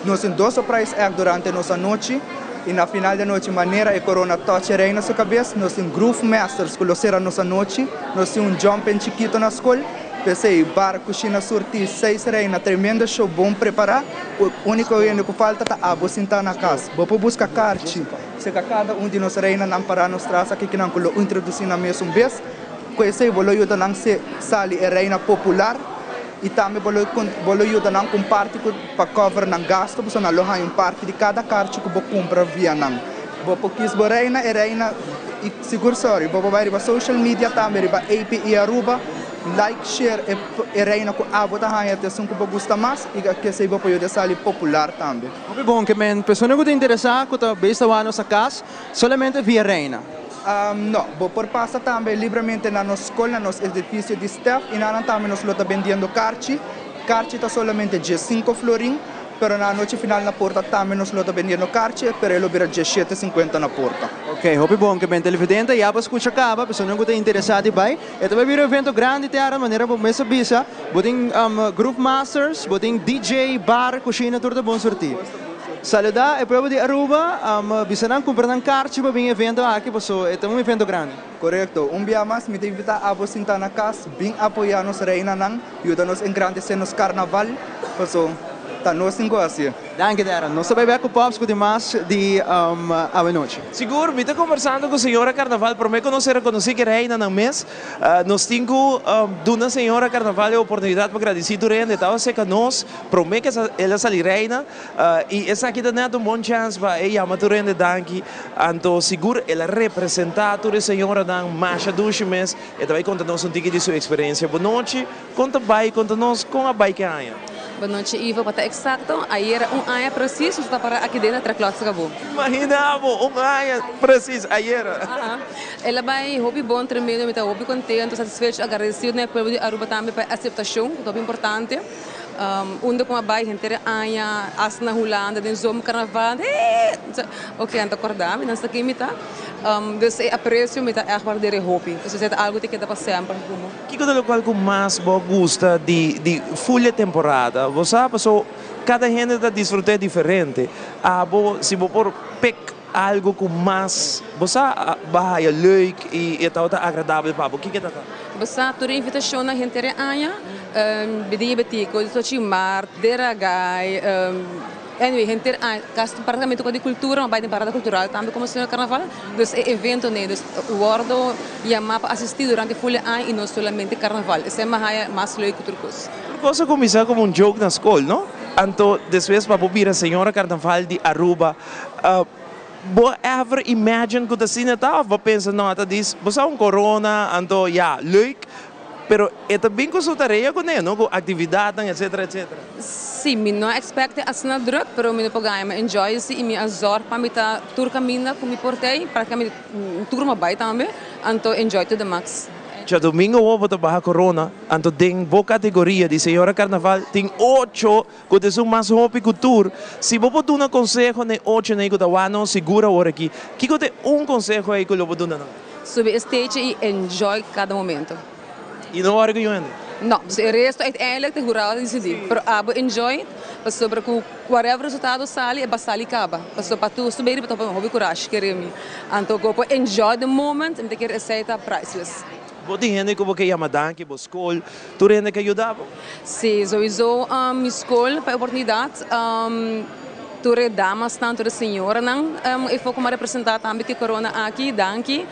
Nos tin dos surprise act durante nos anochi. I na final di anochi manera e korona touch e reina su kabes, nos tin Groove Masters ku lo sera nos anochi. Nos tin un jumping chikito na skol. P'esei, bar Cushina Surti seis Reina tremendo show bon prepara, unico hende cu falta ta abo sinta na cas. Bo por busca carchi cerca cada un di nos reinanan para nos tras aki kinan cu lo introduci nan mes un bes. Cu esei bo lo yuda nan se sali e reina popular y tambe bo lo bo lo yuda nan cu un parti cu pa cover nan gasto pasobra nan lo haña un parti di cada carchi cu bo cumpra via nan. Bo por kiss bo reina, e reina y sigur sorry bo por bay riba social media tambe riba APE Aruba. Like, share e e reina ku abo ta haña ta esun ku bo gusta mas i kesei bo por yuda sali popular tambe. Hopi bon ke men persona ku ta interesá ku ta bes ta wak nos a kas solamente via reina. No, bo por pasa tambe libremente na nos skol na nos edifisio di stef i nanan tambe nos lo ta bendiendo karchi. Karchi ta solamente 15 florin. Pero na anochi final na porta tambe nos lo ta bendiendo karchi, pero e lo bira 17 sinkuenta na porta. Ok, hopi bon ke ben televidente ya bo skucha kaba, personanan ku ta interesá di bai. E ta bai bira un evento grandi te ara, manera bo mes a bisa. Bo tin Groove Masters, bo tin DJ, bar, kushina, tur ta bon surtí. Saludá e pueblo di Aruba, bisa nan kumpra nan karchi pa bin e evento aki, paso e ta un evento grandi. Korekto. Un bia mas mi ta invitá abo sintá na kas, bin apoyá nos reinanan. Yuda nos engrandesé nos karnaval, paso ta nos tin ku hasié. Danki Darren. Nos ta bai bek ku Pops ku tin mas di awe nochi. Sigur, mi ta kombersando ku señora Karnaval. Promé ku nos a rekonosé ku e reina nan mes, nos tin ku duna señora Karnaval e oportunidat pa gradisí tur hende. Tabata seka nos promé ku el a sali reina i esaki ta nèt un bon chèns pa e yama tur hende danki. Anto sigur el a representá tur e señoranan masha dushi mes. E ta bai konta nos un tiki di su eksperensia. Bonochi, kon ta bai? Konta nos kon a bai ke aña. Bon nochi Ivo, pa ta eksakto, ayera un aña presis nos ta para aki den na Treklòt Skabó. Imagina bo, un aña presis ayera. Aha. El a bai hopi bon, tremendo, mi ta hopi kontento, satisfecho, agradesido na e pueblo di Aruba tambe pa e aseptashon, ku ta hopi importante. Unda ku a bai henter e aña, asta na Hulanda den zomer karnaval, hee! Oke, nan ta kòrda mi, nan sa ken mi ta. Dus e apresio mi ta ègt ward'é hopi. Esei ta algu ku ta keda pa semper ku mi. Kiko ta lokual ku mas bo gusta di di full e temporada? Bo sa paso kada hende ta disfrut'é diferente. Abo si bo por pick algo ku mas bo sa bo haya leuk i e tabata agradabel pa bo, kiko ta ta? Bo sa tur e invitashonnan henter e aña, bidi betico, sochi mart, deragai. Anyway, henter aña, kasi praktikamente ku di kultura, mi bai den parada kultural tambe komo señor karnaval. Dus e evento nei, dus wordo yamá pa asistí durante ful e aña i no solamente karnaval. Esei mi haya mas leuk ku tur kos. Tur kos a kuminsá komo un joke na skol, no? Anto despues pa bo bira señora karnaval di Aruba, bo ever imagine ku ta asina ta òf bo pensa no a ta dis bo sa un korona anto ya, leuk, Pero e ta bin ku su tarea kuné, no? Ku aktividatnan etcetera etcetera. Sí, mi no a expect e asina druk, pero mi no por gaña. Mi a enjoy si i mi a zorg pa mi ta tur kaminda ku mi por tei, praktikamente tur mi a bai tambe, anto enjoy to the max. Djadomingo awor bo ta baha korona, anto den bo kategoria di señora karnaval tin ocho ku ta esun mas hopi ku tur. Si bo por duna konseho na e ochonan ei ku ta wak nos sigur awor aki, kiko ta e un konseho ei ku lo bo duna nan? Subi e stage y enjoy cada momento. Y no worry cu yu hende? No, so e resto uiteindelijk ta hurado ta dicidi. Pero abo enjoy pasobra cu whatever resultado sali e ba sali caba. Pasobra pa tur su baby ta hopi curashi kere mi. Anto cu bo por enjoy the moment mi ta kere esey ta priceless. Bo tin hende cu bo ke yama danki, bo school, tur hende ke yuda bo? Si, souiso mi school pa e oportunidad. Tur e damasnan, tur e señoranan e for ku a representá tambe ku e korona aki, danki.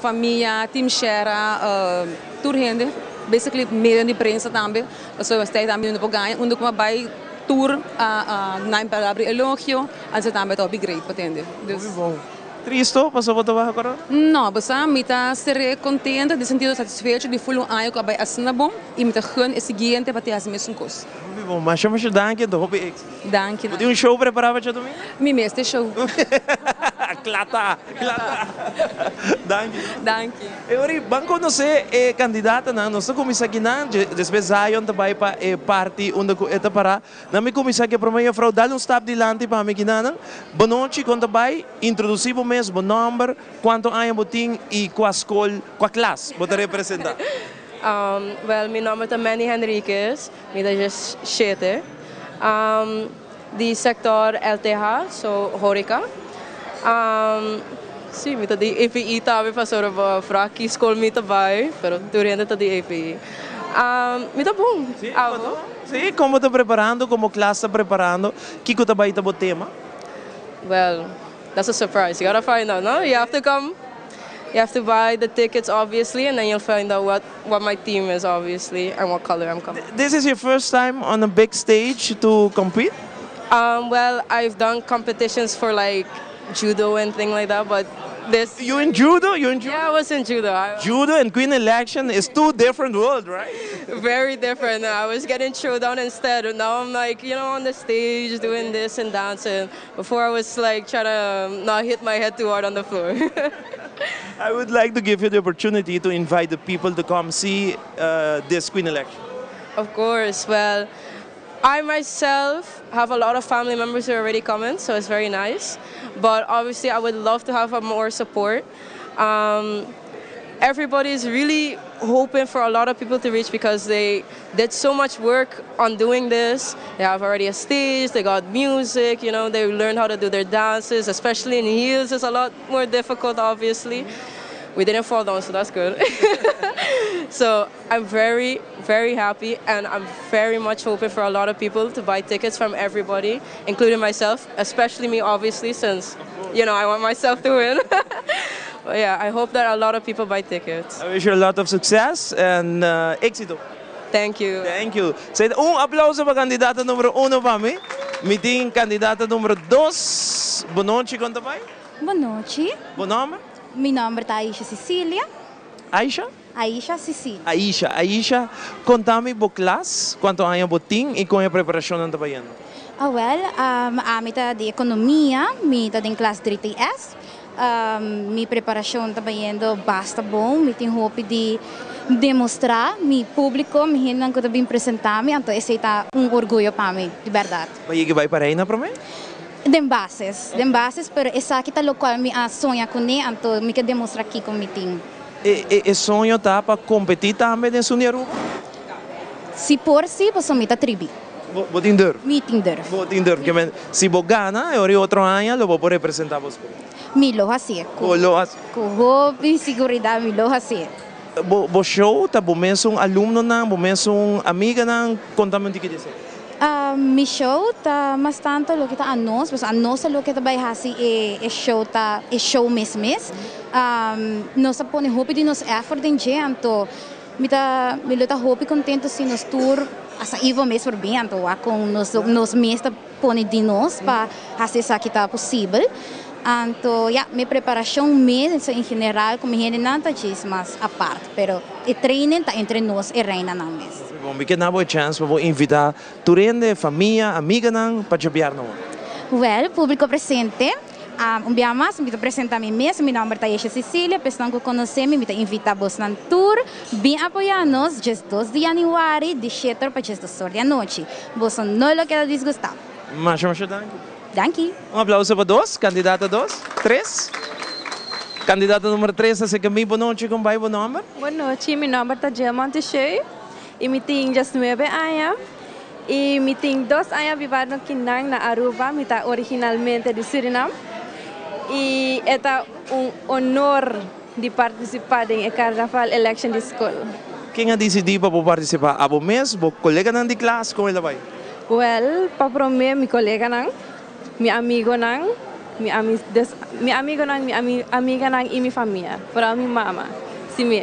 Famia, Team Shera, tur hende, basically medio di prensa tambe, pasobra esei tambe unda por gaña, unda ku a bai tur a nan palabra di elogio, anto tambe ta hopi great pa tende. Hopi bon. Tristo pasobra bo ta baha korona? No, bo sa mi ta ser'é kontento, den sentido satisfecho di ful un aña ku a bai asina bon i mi ta gun e siguiente pa te hasi mesun kos. Hopi bon, masha masha danki anto hopi éxito. Danki. Bo tin un show prepará pa djadumingu? Mi mes te show. Kla ta, kla ta. Danki. Danki. E ora ei ban konosé e kandidatonan. Nos ta kuminsá akinan, despues Zion ta bai pa e parti unda ku e ta pará. Nan mi kuminsá ku e promé juffrouw. Dal un stap dilanti pa mi kinanan. Bonochi, kon ta bai? Introdusí bo mes, bo nòmber, kuantu aña bo tin i kua skol, kua klas bo ta representá. Wèl, mi nòmber ta Mandy Henriquez. Mi ta djes shete. Di sector LTH, so horeca. Si, mi ta di EPI tambe pasobra bo vraag ki school mi ta bai, pero tur hende ta di EPI. Mi ta bon. Abo? Si, kon bo ta preparando, kon bo klas ta preparando, kiko ta bai ta bo tema? Well, that's a surprise, you gotta find out, no? You have to come, you have to buy the tickets obviously and then you'll find out what what my theme is obviously and what color I'm coming. This is your first time on a big stage to compete? Well, I've done competitions for like judo and thing like that, but this. You in judo? You in judo? Yeah, I was in judo. I Judo and queen election is two different world, right? Very different. I was getting thrown down instead. Now I'm like, you know, on the stage doing this and dancing. Before I was like trying to not hit my head too hard on the floor. I would like to give you the opportunity to invite the people to come see this queen election. Of course. Well, I myself have a lot of family members who are already coming, so it's very nice. But obviously, I would love to have more support. Everybody is really hoping for a lot of people to reach because they did so much work on doing this. They have already a stage, they got music, they learned how to do their dances, especially in heels it's a lot more difficult, obviously. We didn't fall down, so that's good. So I'm very, very happy and I'm very much hoping for a lot of people to buy tickets from everybody, including myself, especially me, obviously, since I want myself to win. But yeah, I hope that a lot of people buy tickets. I wish you a lot of success and éxito. Thank you. Thank you. Un aplauso pa kandidata numero uno pa mi. Mi tin kandidata numero dos. Bon nochi, kon ta bai? Bon nochi. Bo nòmber? Mi nòmber ta Aisha Cecilia. Aisha? Aisha Cecilia. Aisha, Aisha, konta mi bo klas, kuantu aña bo tin i kon e preparashonnan ta bayendo? Awel, ami ta di ekonomia, mi ta den klas dri TS. Mi preparashon ta bayendo basta bon, mi tin hopi di demostrá mi públiko, mi hendenan ku ta bin presentá mi, anto esei ta un orguyo pa mi, di bèrdat. Bo yega bai pa Reina promé? Den bases, den bases, pero esaki ta lokual mi a soña kuné, anto mi ke demostrá kiko mi tin. E soño ta pa kompetí tambe den Sun di Aruba? Si por si, pasobra mi ta tribi. Bo tin durf? Mi tin durf. Bo tin durf. Ke men, si bo gana e ora e otro aña lo bo por representá bo skol? Mi lo hasié. Bo lo hasié. Ku hopi siguridat mi lo hasié. Bo show ta bo mesun alumnonan, bo mesun amiganan? Konta mi un tiki di esei. Mi show ta mas tanto loke ta anos, pasobra anos ta loke ta bai hasi e show ta e show mes mes. Nos ta pone hopi di nos effort den dje, anto mi ta mi lo ta hopi contento si nos tur, hasta Ivo mes por bin, anto wak con nos nos mes ta pone di nos pa hasi esaki ta posibel. Anto ya, mi preparacion mes en general cu mi hendenan ta djis mas apart, pero e training ta entre nos e reinanan mes. Bon, mi ke na bo e chance pa bo invita tur hende, famia, amiganan pa djabiar na wak. Wel, publico presente, un bia mas mi ta presenta mi mes, mi nomber ta Yesha Cecilia, pa esnan cu conoce mi, mi ta invita bosnan tur bin apoya nos djesdos di januari di sheter pa djesdos or di anochi. Boso no lo keda disgusta. Masha masha danki. Danki. Un aplauso pa dos, kandidata dos, tres. Kandidata numero tres ta seka mi. Bon nochi, kon bai bo nomber? Bon nochi, mi nomber ta Jill Monteshieu y mi tin diesnuebe aña y mi tin dos aña bibando kinan na Aruba, mi ta originalmente di Surinam y e ta un honor di participa den e Carnaval Election di school. Ken a dicidi pa bo participa? Abo mes, bo coleganan di klas, con el a bai? Wel, pa prome mi coleganan, mi amigonan, mi amis des mi amigonan, mi ami amiganan y mi famia, vooral mi mama, si mi.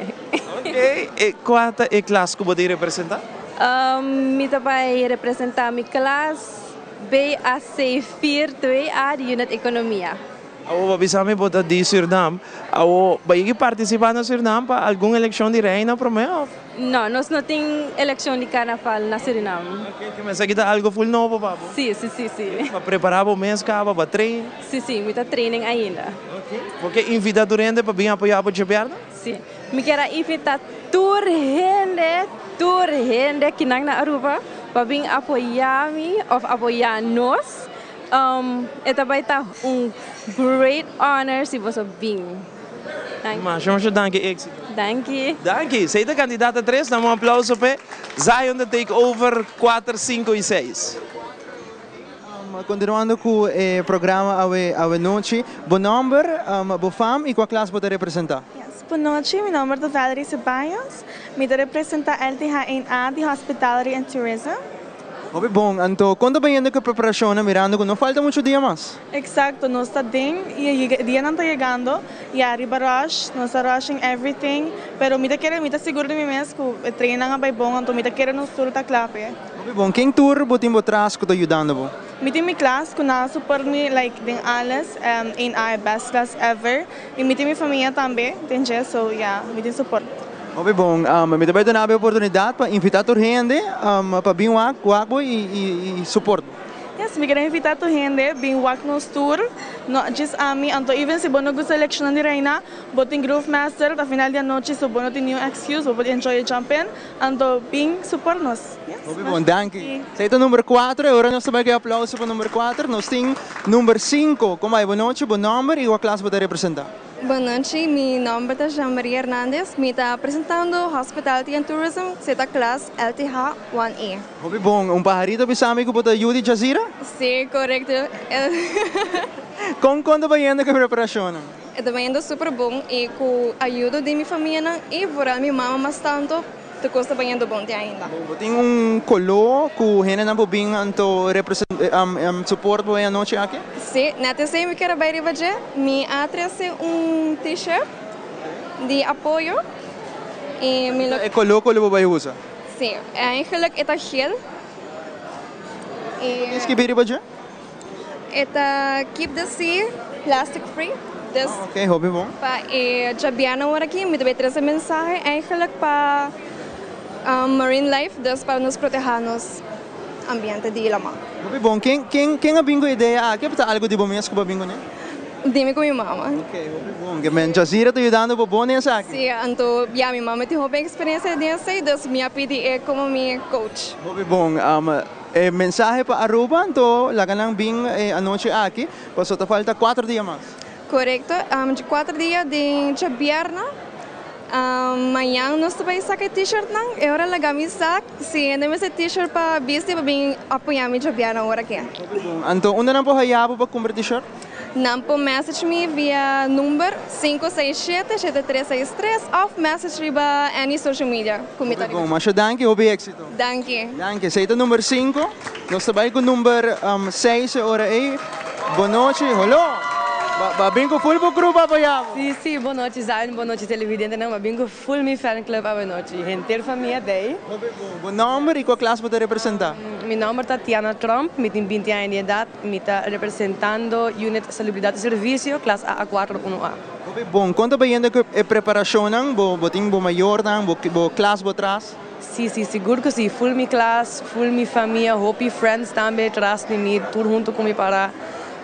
Ok, e cua ta e klas cu bo tin representa? Mi ta bai representa mi klas BAC vier twee A di Unit Economia. Awo bo bisa mi bo ta di Surnam. Awo bo yegi participa na Surnam pa algun eleccion di reina prome of? No, nos no tin eleccion di carnaval na Surinam. Ok, ke mester kita algo full nobo pa bo? Si, si, si, si. Pa prepara bo mes caba, bo a train? Si, si, mi ta training ainda. Ok, bo ke invita tur hende pa bin apoya bo djabièrnè? Si, mi kier a invita tur hende, tur hende kinan na Aruba pa bin apoya mi of apoya nos. E ta bai ta un great honor si boso bin. Danki. Masha masha danki exito. Danki. Danki. Esey ta candidata tres. Dame un aplauso p'e. Zion ta take over cuater, cinco y seis. Continuando cu e programa awe awe nochi. Bo nomber, bo fam y cua klas bo ta representa? Yes, bo nochi. Mi nomber ta Valerie Ceballos. Mi ta representa LTH 1A di Hospitality and Tourism. Hopi bon, anto kon ta bayendo ku e preparashonnan mirando ku no falta muchu dia mas? Exacto, nos ta den y e dianan ta yegando, ya riba rush, nos ta rushing everything, pero mi ta kere, mi ta sigur di mi mes ku e trainnan a bay bon, anto mi ta kere nos tur ta kla p'e. Hopi bon, ken tur bo tin bo tras ku ta yudando bo? Mi tin mi klas ku nan a support mi like den alles, een a e best klas ever, y mi tin mi famia tambe den dje, so ya, mi tin support. Hopi bon. Mi ta bai duna bo e oportunidat pa invitá tur hende pa bin wak wak bo i support bo. Yes, mi kere invitá tur hende bin wak nos tur, no djis ami, anto even si bo no gusta elekshonnan di Reina, bo tin Groove Master ta final di anochi so bo no tin niun excuse, bo por enjoy e jump in, anto bin support nos. Yes. Hopi bon, danki. Esei ta number kuater, e ora nos ta bai ku e aplauso pa number kuater. Nos tin number sinku. Kon bai? Bo nochi, bo nòmber i wak klas bo ta representá? Bon nochi, mi nomber ta Jean Marie Hernandez, mi ta presentando Hospitality and Tourism Zeta Class LTH 1A. Hopi bon, un paharito bisa mi ku bo ta yu di Jazira? Si, korekto. Kon kon ta bayendo ku e preparashonnan? E ta bayendo super bon i ku ayudo di mi famianan i vooral mi mama mas tanto. Tur kos ta bañando bon te ainda. Bo tin un koló ku hendenan por bin anto support bo e anochi aki? Sí, net esei mi kier a bai riba dje. Mi a trese un t-shirt di apoyo i mi lo. E koló ku lo bo bai usa? Sí, eigenlijk e ta geel. Bo tin skibí riba dje? E ta keep the sea plastic free. Dus Ok, hopi bon. Pa e djabièrnè ora aki mi ta bay trese mensahe eigenlijk pa marine life, dus pa nos protehá nos ambiente di laman. Hopi bon. Ken ken ken a bin ku e idea aki of ta algu di bo mes ku bo a bin kuné? Di mi ku mi mama. Ok, hopi bon. Ke men Jazira ta yudando bo bon den esaki? Si, anto ya mi mama tin hopi eksperensia den esei, dus mi a pidi e komo mi coach. Hopi bon. E mensahe pa Aruba anto laga nan bin e anochi aki, pasobra ta falta kuater dia mas. Korekto, dje kuater dia den djabièrnè. Mañan nos ta bai saka e t-shirtnan, e ora laga mi sa si hende mester t-shirt pa bisti pa bin apoyá mi djabièrnè ora ke. Hopi bon. Anto unda nan por haya bo pa kumpra t-shirt? Nan por message mi via number 567 7363 of message riba any social media ku mi ta Hopi riba. bon. Masha danki, hopi éxito. Danki. Danki. Esei ta number sinku. Nos ta bai ku number seis e ora ei. Bon nochi. Holo! Ba bin ku full bo grupo apoyá bo. Si, si. Bon nochi Zion, bon nochi televidentenan. Ba bin ku full mi fan club awe nochi. Henter famia dei. Hopi bon. Bo nomber i kua klas bo ta representá? Mi nomber ta Tiana Tromp, mi tin binti aña di edat. Mi ta representando Unit Salubridad y Servicio, klas AA kuater unu A. Hopi bon. Kon ta bayendo ku e preparashonnan? Bo bo tin bo mayornan, bo bo klas bo tras? Si, si, sigur ku si. Full mi klas, full mi famia, hopi friends tambe tras di mi, tur huntu ku mi para.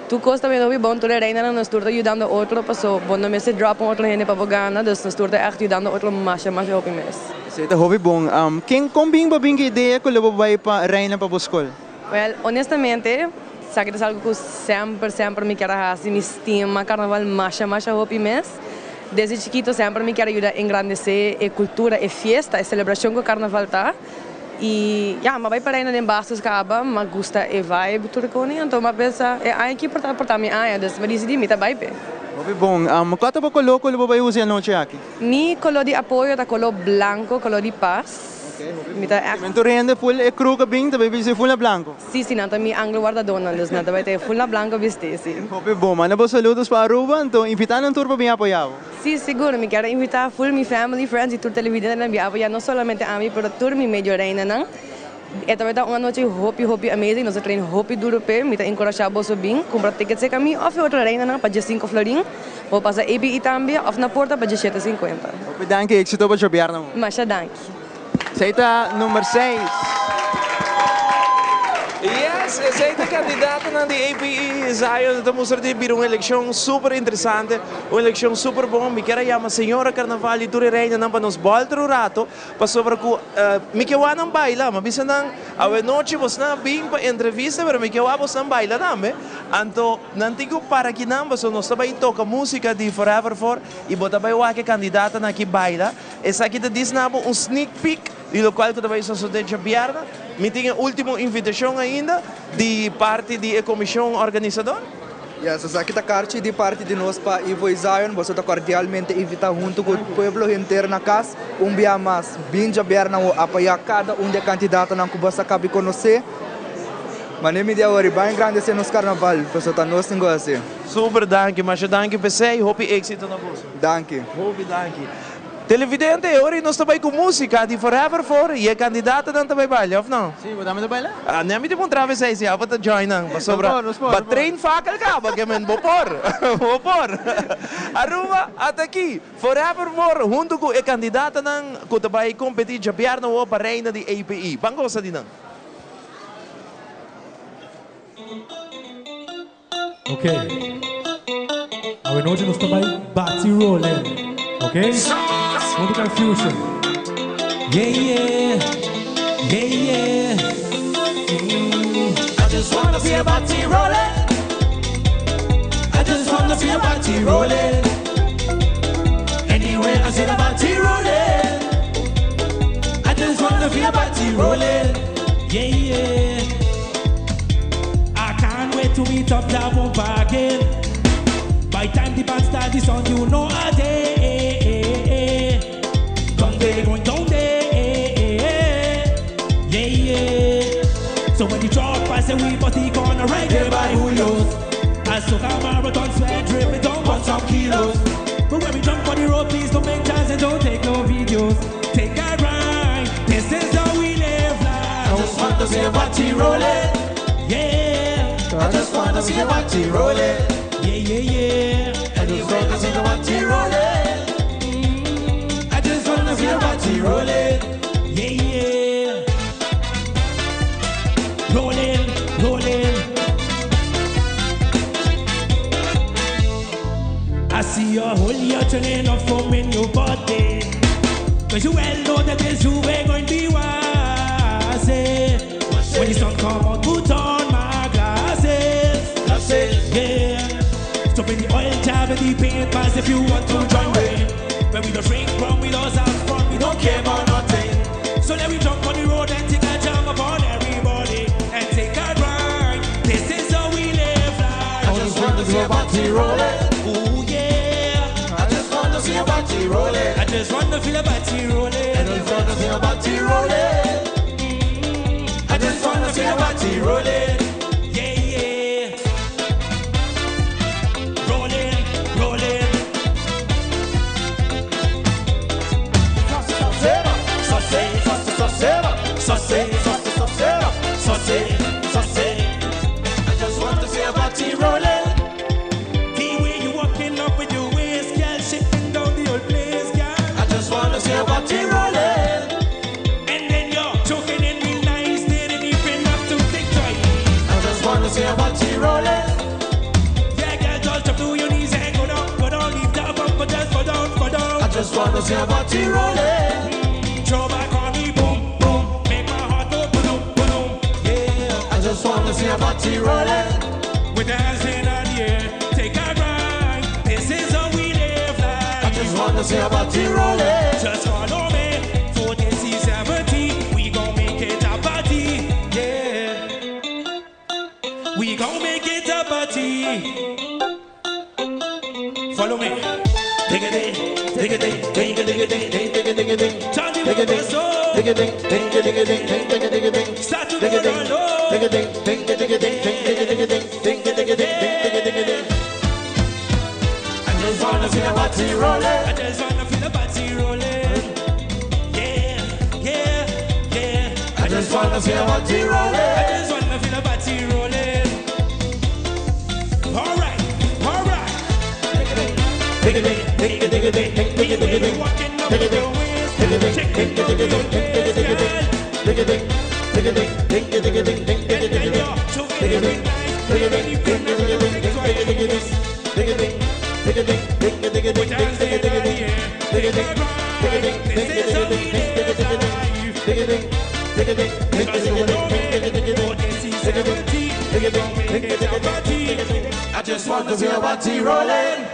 Tur kos ta bayendo hopi bon, tur e reinanan nos tur ta yudando otro paso bo no mester drop un otro hende pa bo gana, dus nos tur ta ègt yudando otro masha masha hopi mes. Esei ta hopi bon. Ken, kon bin bo bin ku idea ku lo bo bai pa reina pa bo skol? Wel, honestamente, esaki ta algo cu semper, semper mi kier a haci. Mi stima carnaval masha, masha hopi mes. Desde chikito semper mi kier a yuda engrandece e cultura, e fiesta, e celebracion cu carnaval ta. Y ya, m'a bay pa Reina den Bastos caba, m'a gusta e vibe tur coni, anto m'a pensa e aña aki por ta, por ta mi aña, dus m'a dicidi mi ta bay p'e. Hopi bon. Cua ta bo color cu lo bo bay usa e anochi aki? Mi color di apoyo ta color blanco, color di paz. Mi ta echt. Men tur hende full e crew ku bin ta bai bisti full na blanco. Si, si, nan ta mi angel wardadónan, dus nan ta bai ta e full na blanco bistí, si. Hopi bon. Manda bo saludos pa Aruba, anto invitá nan tur pa bin apoyá bo. Si, sigur. Mi kier a invitá full mi family, friends i tur televidentenan bin apoyá no solamente ami, pero tur mi medio reinanan. E ta bai ta un anochi hopi, hopi amazing. Nos a train hopi duro p'e. Mi ta enkurashá boso bin kumpra tickets serka mi òf e otro reinanan pa diesinko florin. Bo pasa ABE tambe òf na porta pa diesshete sinkuenta. Hopi danki, éxito pa djobièrnè. Masha danki. Esei ta number seis. Yes, esei ta kandidatonan di APE. Zion ta mustra di bira un elekshon super interesante, un elekshon super bon. Mi kier a yama señora Carnaval i tur e reinanan pa nos bòlter un rato, pasobra ku mi ke wak nan baila. Mi a bisa nan, awenochi bosnan a bin pa entrevista, pero mi ke wak bosnan baila tambe. Anto nan tin ku para akinan, pasobra nos ta bai toka músika di Forever For i bo ta bai wak e kandidatonan aki baila. Esaki ta dis na bo un sneak peek di lokual ku ta bai sosodé djabièrnè. Mi tin e último invitashon ainda di parti di e komishon organisador. Yes, esaki ta karchi di parti di nos pa Ivo i Zion. Boso ta kordialmente invitá huntu ku pueblo henter na kas un bia mas. Bin djabièrnè wo apoyá kada un di e kandidatonan ku boso a kabi konosé. Manera mi di awor, riba engrandesé nos karnaval, pasobra ta nos tin ku hasi. Super danki, masha danki p'esei, hopi éksito na boso. Danki. Hopi danki. Televidente, e ora nos ta bai ku músika di Forever For i e kandidatonan ta bai baila, òf no? Sí, bo tambe ta baila? Ah, ne mi tin puntra esei si abo ta join nan, pasobra No por, no por, ba no por. train fakel kaba ke men bo por, bo por. Aruba, ata aki, Forever For huntu ku e kandidatonan ku ta bai kompetí djabièrnè awor pa reina di APE. Ban gosa di nan. Ok. Awe noche nos ta bai bati rolling. Ok? Mundo confusion. Yeah, yeah. Yeah, yeah. I just wanna see a body rolling. I just wanna see a body rolling. Anywhere I see the body rolling. I just wanna feel a body rolling. Yeah, yeah. I can't wait to meet up that one again. By time the band start the song, you know a day. Down there, going down there. Yeah, yeah. So when the truck pass, we bust the corner right there by Julio's. I soak a marathon sweat dripping down on some kilos. But when we jump on the road, please don't make chance and don't take no videos. Take a ride. This is how we live life. I just want to see a body rolling. Yeah. I just want to see a body rolling. Yeah, yeah, yeah. just wanna see your body rolling. I just wanna see your body rolling. Yeah, yeah. Rolling, rolling. I see your whole you're turning up for me new body. Cause you well know that this you ain't going to be wise. eh. When the sun come out, put on my glasses. Glasses. Yeah. Stop in the oil tab and the paint pass if you want to join me. When we don't drink rum, we don't have fun, we don't care about nothing. So let we jump on the road and take a jam upon everybody and take a ride. This is how we live life. I just wanna see your body rolling. Ooh yeah. I just wanna see your body rolling. I just wanna feel a body rolling. I just wanna see your body rolling. I just wanna see your body rolling. Yeah, yeah. Rolling, rolling. I just want to see your body rolling. The way you walking up with your waist, girl, shaking down the old place, girl. I just wanna see your body rolling. And then you're choking in real nice, didn't even have to think twice. I just wanna see your body rolling. Yeah, girl, just drop to your knees and go down, go down, leave that bumper, just go down, go down. I just wanna see your body rolling. Throw back on me, boom, boom, make my heart go boom, boom, yeah. I just wanna see your body rolling. With the hands in the air, take a ride. This is how we live life. I just wanna see your body rolling. Just follow me. 40, 70, we gon' make it a party. Yeah. We gon' make it a party. Follow me. Dig a ding, dig a ding, ding a ding a ding, ding ding a ding a ding. Johnny Dig a ding, Robertson. dig a ding, ding a ding a ding, ding ding a ding a ding. Start to Dig a go ding, down low. dig a ding, ding a ding a ding, ding ding a ding a ding, ding a ding a ding, ding ding a ding a ding. I just wanna see your body rolling. I just wanna feel the body rolling. Yeah, yeah, yeah. I just wanna see your body rolling. I just wanna feel the body rolling. All right, all right. Dig a ding, ding a ding a ding, ding ding a ding a ding. Walking up Dig a with ding, your waist, dig a ding, shaking ding a down ding a the ding, ding ding a ding a ding. place, Dig a ding, dig a ding, ding a ding a ding, ding ding a ding a ding. Dig a ding, dig a ding, ding a ding a ding, ding ding a ding a ding. Dig a ding, dig a ding, ding a ding a ding, ding ding a ding a ding. Dig a ding, dig a ding, ding a ding a ding, ding ding a ding a ding. Dig a ding, dig a ding, ding a ding a ding, ding ding a ding a ding. Dig a ding, dig a ding, ding a ding a ding, ding a ding. I just want to see your body rolling.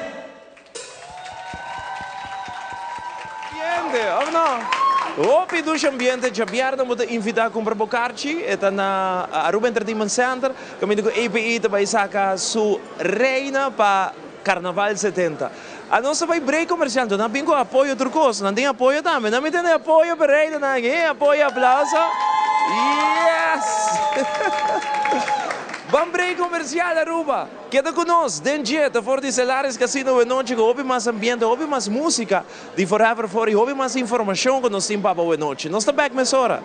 Ambiente, of no? Hopi dushi ambiente, djabièrnè bo ta invitá kumpra bo karchi, e ta na Aruba Entertainment Center, kaminda ku APE ta bai saka su reina pa Karnaval 70. A nos ta bai break komersial, anto nan bin ku apoyo tur kos, nan tin apoyo tambe, nan mi tende apoyo pa e reinanan aki, apoyo, aplauso, yes! Ban break komersial Aruba! Keda ku nos den dje ta for di Celares Casino wenochi ku hopi mas ambiente, hopi mas músika di Forever For i hopi mas informashon ku nos tin pa bo wenochi. Nos ta bèk mesora.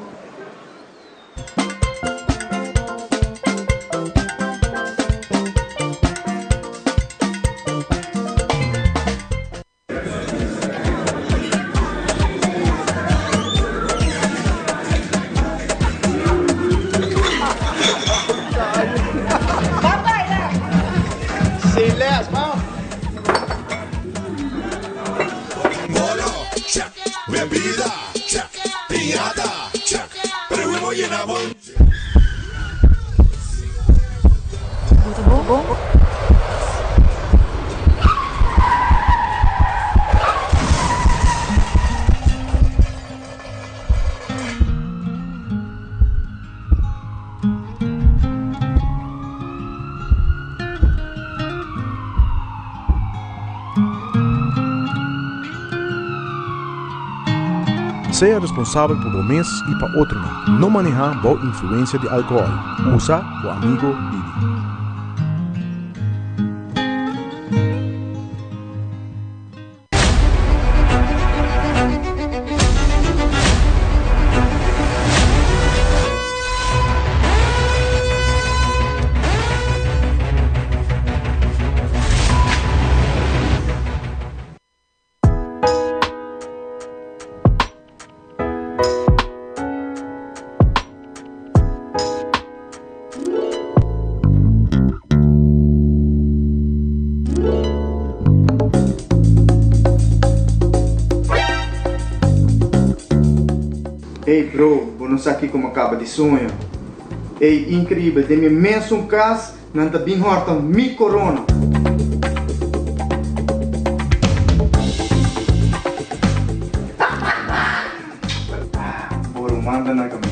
Say less, vamos. Bolo, check, bebida, check, piñata, check, pero llena bon. Sea responsabel pa bo mes y pa otronan. No maneha bou influencia di alcohol. Usa bo amigo Didi. Ey bro, bo no sa kiko mi a kaba di soña. Ey increibel, den mi mesun kas nan ta bin horta mi corona. Bo ruman ta na kaminda.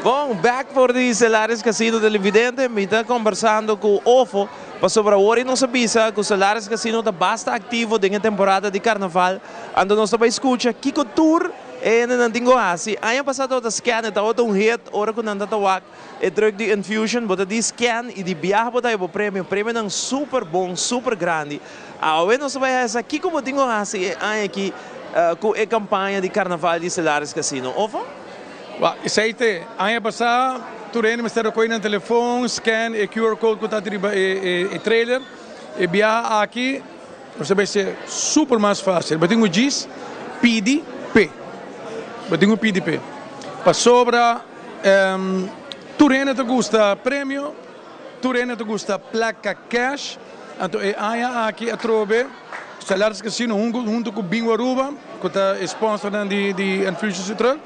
Bon, bek for di Celares Casino Televidente, mi ta kombersando ku Ofo pasobra awor i nos a bisa ku Celares Casino ta basta aktivo den e temporada di karnaval, anto nos ta bai skucha kiko tur e hendenan tin ku hasi. Aña pasá tabata scan, e tabata un hit ora ku nan ta ta wak E truck di Enfusion bo ta di scan y di biaha bo ta haya bo premio. Premionan super bon, super grandi. Awe nos ta bay haya sa kico bo tin cu haci e aña aki cu e campaña di Carnaval di Celares Casino. Ofo? Wak, esey te. Aña pasa tur hende mester a coge nan telefon, scan e QR code cu ta riba e trailer. E biaha aki nos ta bay ser super mas facil. Bo tin cu djis pidi p'e. Bo tin cu pidi p'e. Pasobra. Tur hende ta gusta premio, tur hende ta gusta placa cash, anto e aña aki atrobe Stellaris Casino hunto cu Bingo Aruba cu ta e sponsornan di Enfusion Su Truck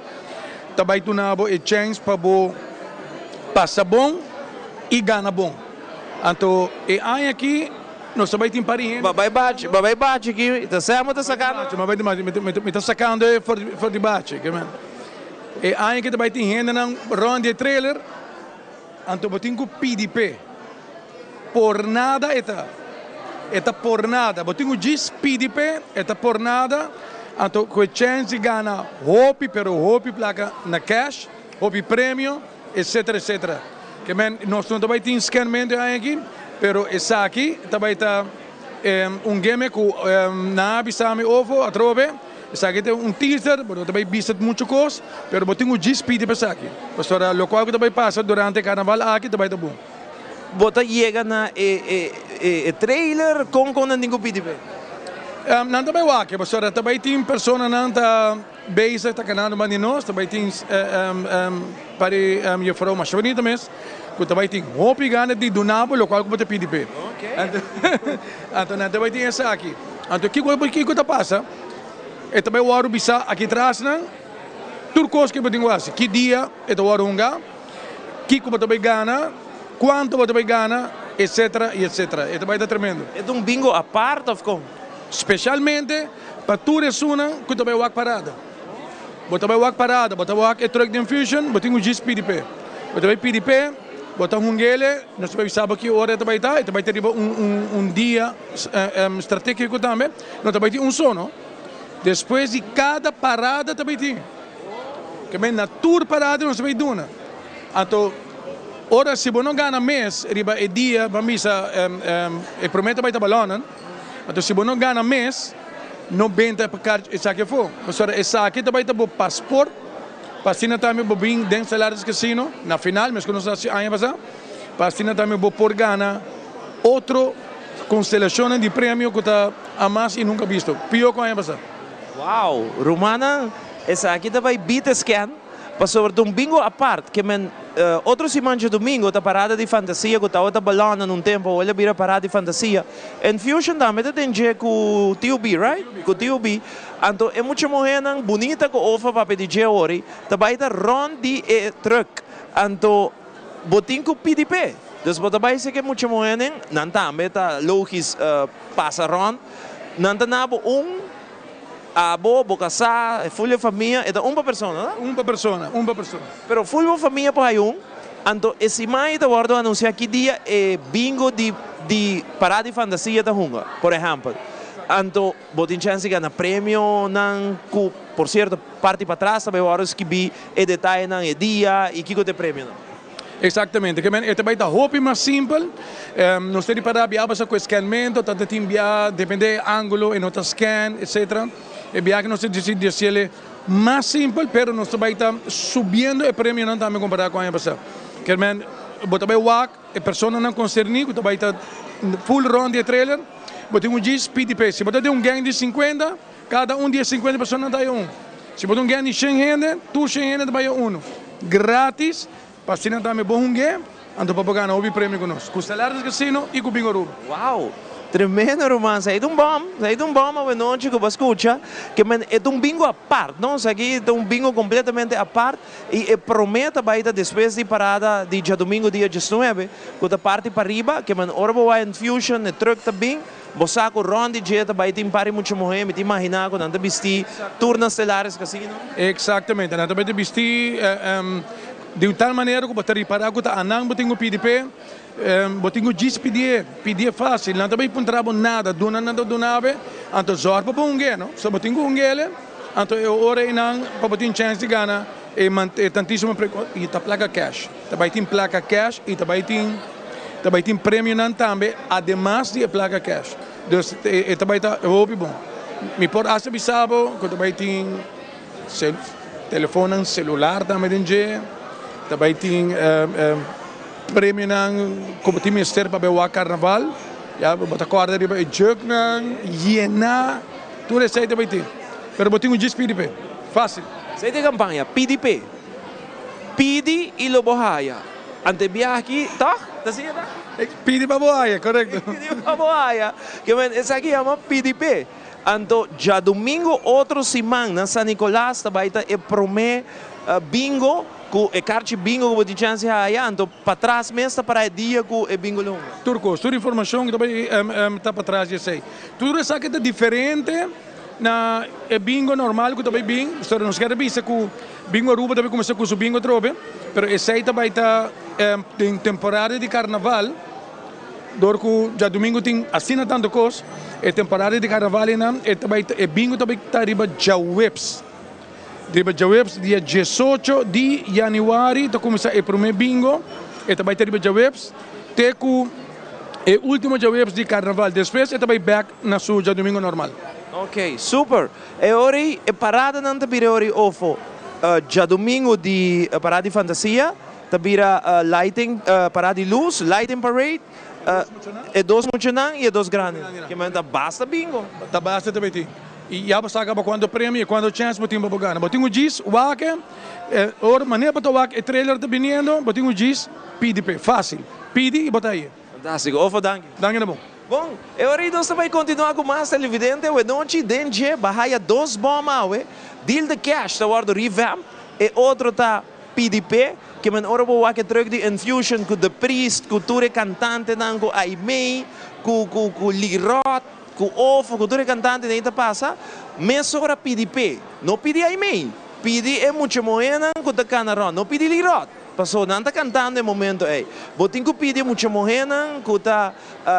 ta bay duna bo e chance pa bo pasa bon y gana bon. Anto e aña aki nos ta bay tin par di hende. Ba bay bachi, ba bay bachi aki, ta Sam ta sacando? Mi ta sacando e for di bachi. E aña ki ta bai tin hendenan rond di e trailer, anto bo tin ku pidi p'e. Por nada e ta. E ta por nada. Bo tin ku djis pidi p'e, e ta por nada. Anto ku e chèns di gana hopi pero hopi plaka na cash, hopi premio, etcetera etcetera. Ke men nos no ta bai tin scanmento e aña aki, pero esaki ta bai ta un game ku nan a bisa mi ofo atrobe. Esaki ta un teaser, bo no ta bai bisa muchu kos, pero bo tin ku djis pidi pa esaki. Pasobra lokual ku ta bai pasa durante e karnaval aki ta bai ta bon. Bo ta yega na e trailer, kon kon nan tin ku pidi p'e? Nan ta bai wak, pasobra ta bai tin personanan ta bezig ta kanando banda di nos, ta bai tin pari jefrouw masha bonita mes, ku ta bai tin hopi gana di duna bo lokual ku bo ta pidi p'e. Anto nan ta bai tin esaki. Anto kiko kiko ta pasa? E ta bai wòrdu bisa aki trasnan tur kos ke bo tin ku hasi. Ki dia e ta wòrdu hunga, kiko bo ta bai gana, kuantu bo ta bai gana, etsetera i etsetera. E ta bai ta tremendo. E ta un bingo apart òf kon? Spesialmente pa tur esunnan ku ta bai wak parada. Bo ta bai wak parada, bo ta wak e truck di Enfusion, bo tin ku djis pidi p'e. Bo ta bai pidi p'e, bo ta hung'ele, nos ta bai bisa bo ki ora e ta bai ta, e ta bai ta riba un dia strategico tambe, no ta bai tin un so no. Despues di kada parada ta bai tin. Ke men na tur parada nos ta bai duna. Anto ora si bo no gana mes riba e dia, ban bisa e prome ta bai ta balònnan, anto si bo no gana mes, No benta pa kar esaki afó, pasobra esaki ta bai ta bo pasport pa asina tambe bo bin den Salares Casino na final, meskos nos a hasi aña pasá, pa asina tambe bo por gana otro konstelashonnan di premio ku ta hamas i nunka bisto, pió ku aña pasá. Wow! Rumannan, esaki ta bai bita scan. Pasobra ta un bingo apart, ke men otro siman djadumingo ta parada di fantasia ku tabata balònan un tempu awor el a bira parada di fantasia. Enfusion tambe ta den dje ku TUB, right? Ku TUB. Anto e mucha muhénan bunita ku ofa papia di dje awor ta bai ta rònt di e trùk. Anto bo tin ku pidi p'e. Dus bo ta bai seke e mucha muhénan, nan tambe ta logis pasa rònt, nan ta na bo un. Abo, bo kasá, e ful e famia, e ta un pa persona, no? Un pa persona, un pa persona. Pero ful bo famia por hay un, anto e siman ei ta wòrdu anunsiá ki dia e bingo di di Parada di Fantasia ta hunga, por ehèmpel. Anto bo tin chèns di gana premionan ku, por sierto, parti patras ta bai wòrdu skibí e detayenan, e dia i kiko ta e premionan. Exactamente, ke men e ta bai ta hopi mas simpel, nos ta ripara bia basa ku e scanmento ta ta tin bia depende e angulo e no ta scan etcetera, e bia ke nos ta dicidi di haciele mas simpel pero nos ta bai ta subiendo e premionan tambe compara ku aña pasa. Ke men bo ta bai wak e personanan concerni ku ta bai ta full rond di e trailer, bo tin un djis pidi p'e, si bo ta den un gang di 50 cada un di e 50 personanan ta haya un, si bo ta un gang di shen hende tur shen hende ta bai haya uno gratis. Pa asina tambe bo hungu'é, anto pa bo gana hopi premio ku nos, ku Stellaris Casino i ku Bingo Aruba. Wow! Tremendo ruman, sa e ta un bom, sa e ta un bom awenochi ku bo a skucha, ke men e ta un bingo apart, no? Esaki ta un bingo kompletamente apart i e promé ta bai ta despues di parada di djadumingu dia diesnuebe, ku ta parti pariba, ke men ora bo wak Infusion e truck ta bin, bo sa ku rònt di dje ta bai tin par di mucha muhé, mi ta imaginá ku nan ta bistí tur na Stellaris Casino. Eksaktamente, nan ta bai ta bistí di un tal manera ku bo ta ripará ku ta anan bo tin ku pidi p'e. Bo tin ku djis pidié, pidié fásil. Nan ta bai puntra bo nada, duna nan ta duna bo, anto zòrg pa bo hung'é, no? So bo tin ku hung'é, anto e ora einan pa bo tin chèns di gana e e tantísimo premio. I ta plaka kèsh. Ta bai tin plaka kèsh i ta bai tin ta bai tin premionan tambe ademas di e plaka kèsh. Dus e ta bai ta hopi bon. Mi por asta bisa bo ku ta bai tin telefonnan selular tambe den dje, ta bai tin Premionan ku bo tin mester pa bai wak karnaval, ya bo ta kòrda riba e jùknan yená, tur esei ta bai tin. Pero bo tin ku djis pidi p'e, fásil. Esei ta e kampaña, pidi p'e. Pidi i lo bo haya. Ante biaha aki, tòg? Ta asina ta? Pidi pa bo haya, korekto. Pidi pa bo haya. Ke men, esaki yama pidi p'e. Anto djadumingu otro siman na San Nicolas ta bai ta e promé bingo. Ku e karchi bingo ku bo tin chèns di haya, anto patras mes ta para e dia ku e bingo lo hunga. Tur kos, tur informashon ku ta bai ta patras di esei. Tur esaki ta diferente na e bingo normal ku ta bai bin. Pasobra nos kier a bisa ku Bingo Aruba ta bai kuminsá ku su bingo atrobe, pero esei ta bai ta den temporada di karnaval. Dor ku djadumingu tin asina tantu kos, e temporada di karnaval einan e ta bai e bingo ta bai ta riba djaweps. Riba djaweps dia diesocho di yanüari ta kuminsá e promé bingo. E ta bai te riba djaweps te ku e último djaweps di karnaval. Despues e ta bai bèk na su djadumingu normal. Ok, super. E ora ei e paradanan ta bira e ora ei ofo djadumingu di Parada di Fantasia ta bira lighting, Parada di Lus, Lighting Parade, e dos muchanan i e dos grandinan. Kimen ta basta bingo. Ta basta ta bai tin. I ya bo sa kaba kuantu premio i kuantu chèns bo tin pa bo gana. Bo tin un djis wak e ora manera bo ta wak e trailer ta biniendo bo tin un djis pidi p'e. Fásil. Pidi i bo ta haye. Fantástiko. Ofo danki. Danki na bo. Bon, e ora ei nos ta bai kontinuá ku mas televidente awe nochi den dje Bahaya dos bòm awe. Deal the Cash ta wòrdu revamp. E otro ta Pidi p'e. Ke men ora bo wak e truck di Infusion ku The Priest ku tur e kantantenan ku Aimee ku ku ku Lirot. Ku ofo ku tur e kantantenan ei ta pasa, mesora pidi p'e. No pidi Aimee, pidi e mucha muhénan ku ta kana rònt. No pidi Liròt, pasobra nan ta kantando e momento ei. Bo tin ku pidi e mucha muhénan ku ta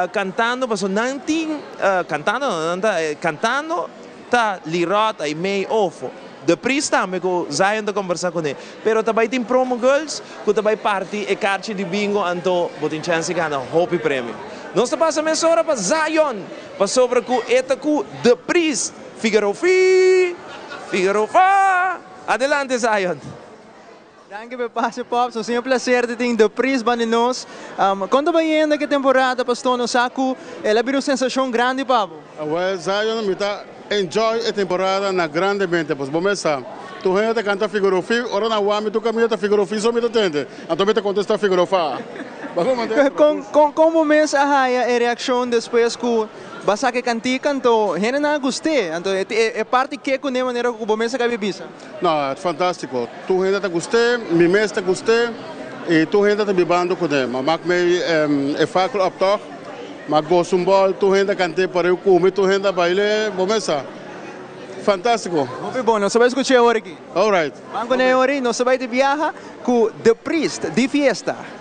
kantando, pasobra nan tin, kantando no, nan ta kantando ta Liròt, Aimee, ofo. The Priest tambe ku Zion ta kombersá kuné. Pero ta bai tin promo girls ku ta bai parti e karchi di bingo anto bo tin chèns di gana hopi premio. Nos ta pasa mesora pa Zion pasobra ku e ta ku The Priest. Figaro fi! Figaro fa! Adelante Zion! Danki pa e pase Pops, nos tin e placer di tin The Priest banda di nos. Kon ta bayendo ke temporada Pastor? Nos sa ku el a bira un sensacion grandi pa bo. Awel Zion mi ta enjoy e temporada na grandemente pues bo mes sa tur hende ta canta Figaro Fi ora nan wak mi tur caminda ta Figaro Fi so mi ta tende anto mi ta contesta Figaro Fa. Kon kon bo mes a haya e reaccion despues ku Ba sa ke kantika anto hendenan a gust'é, anto e parti ke kuné manera ku bo mes a kabi bisa. No, fantástiko. Tur hende ta gust'é, mi mes ta gust'é i tur hende ta bibando kuné. Ma mak mei e fakkel op tòg, ma gosa un bòl, tur hende a kant'é pareu ku mi, tur hende a bail'é, bo mes sa. Fantástiko. Hopi bon, nos ta bai skuch'é awor aki. Alright. Ban kuné awor i nos ta bai di biaha ku The Priest di Fiesta.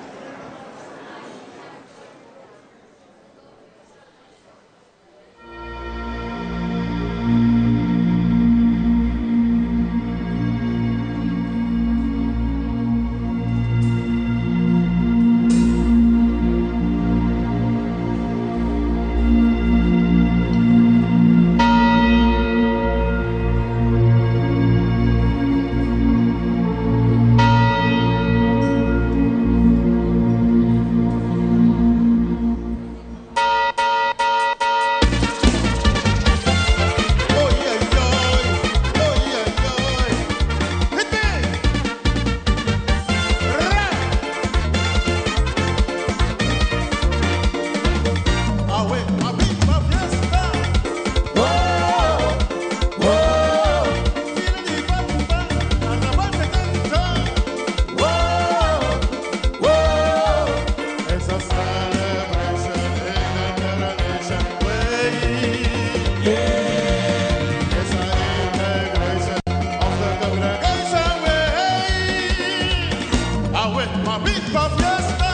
ma big pa fiesta.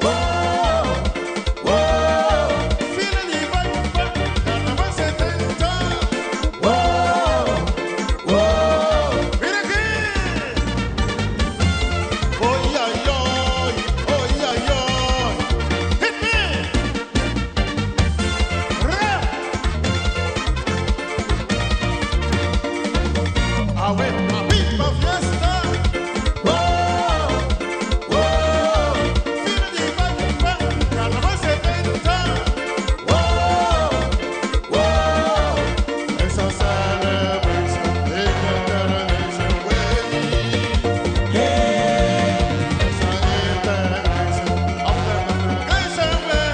Oh, oh, feeling the vibe, Carnaval 70. Oh, oh, mira aquí. Oy, ay, oy, oy, ay, oy. Hit me. Rap. Awe, ma big pa fiesta. Oh, oh, feeling the vibe, Carnaval 70. Oh, oh, it's a celebration in the generation way. Yeah, it's an integration of the nation way.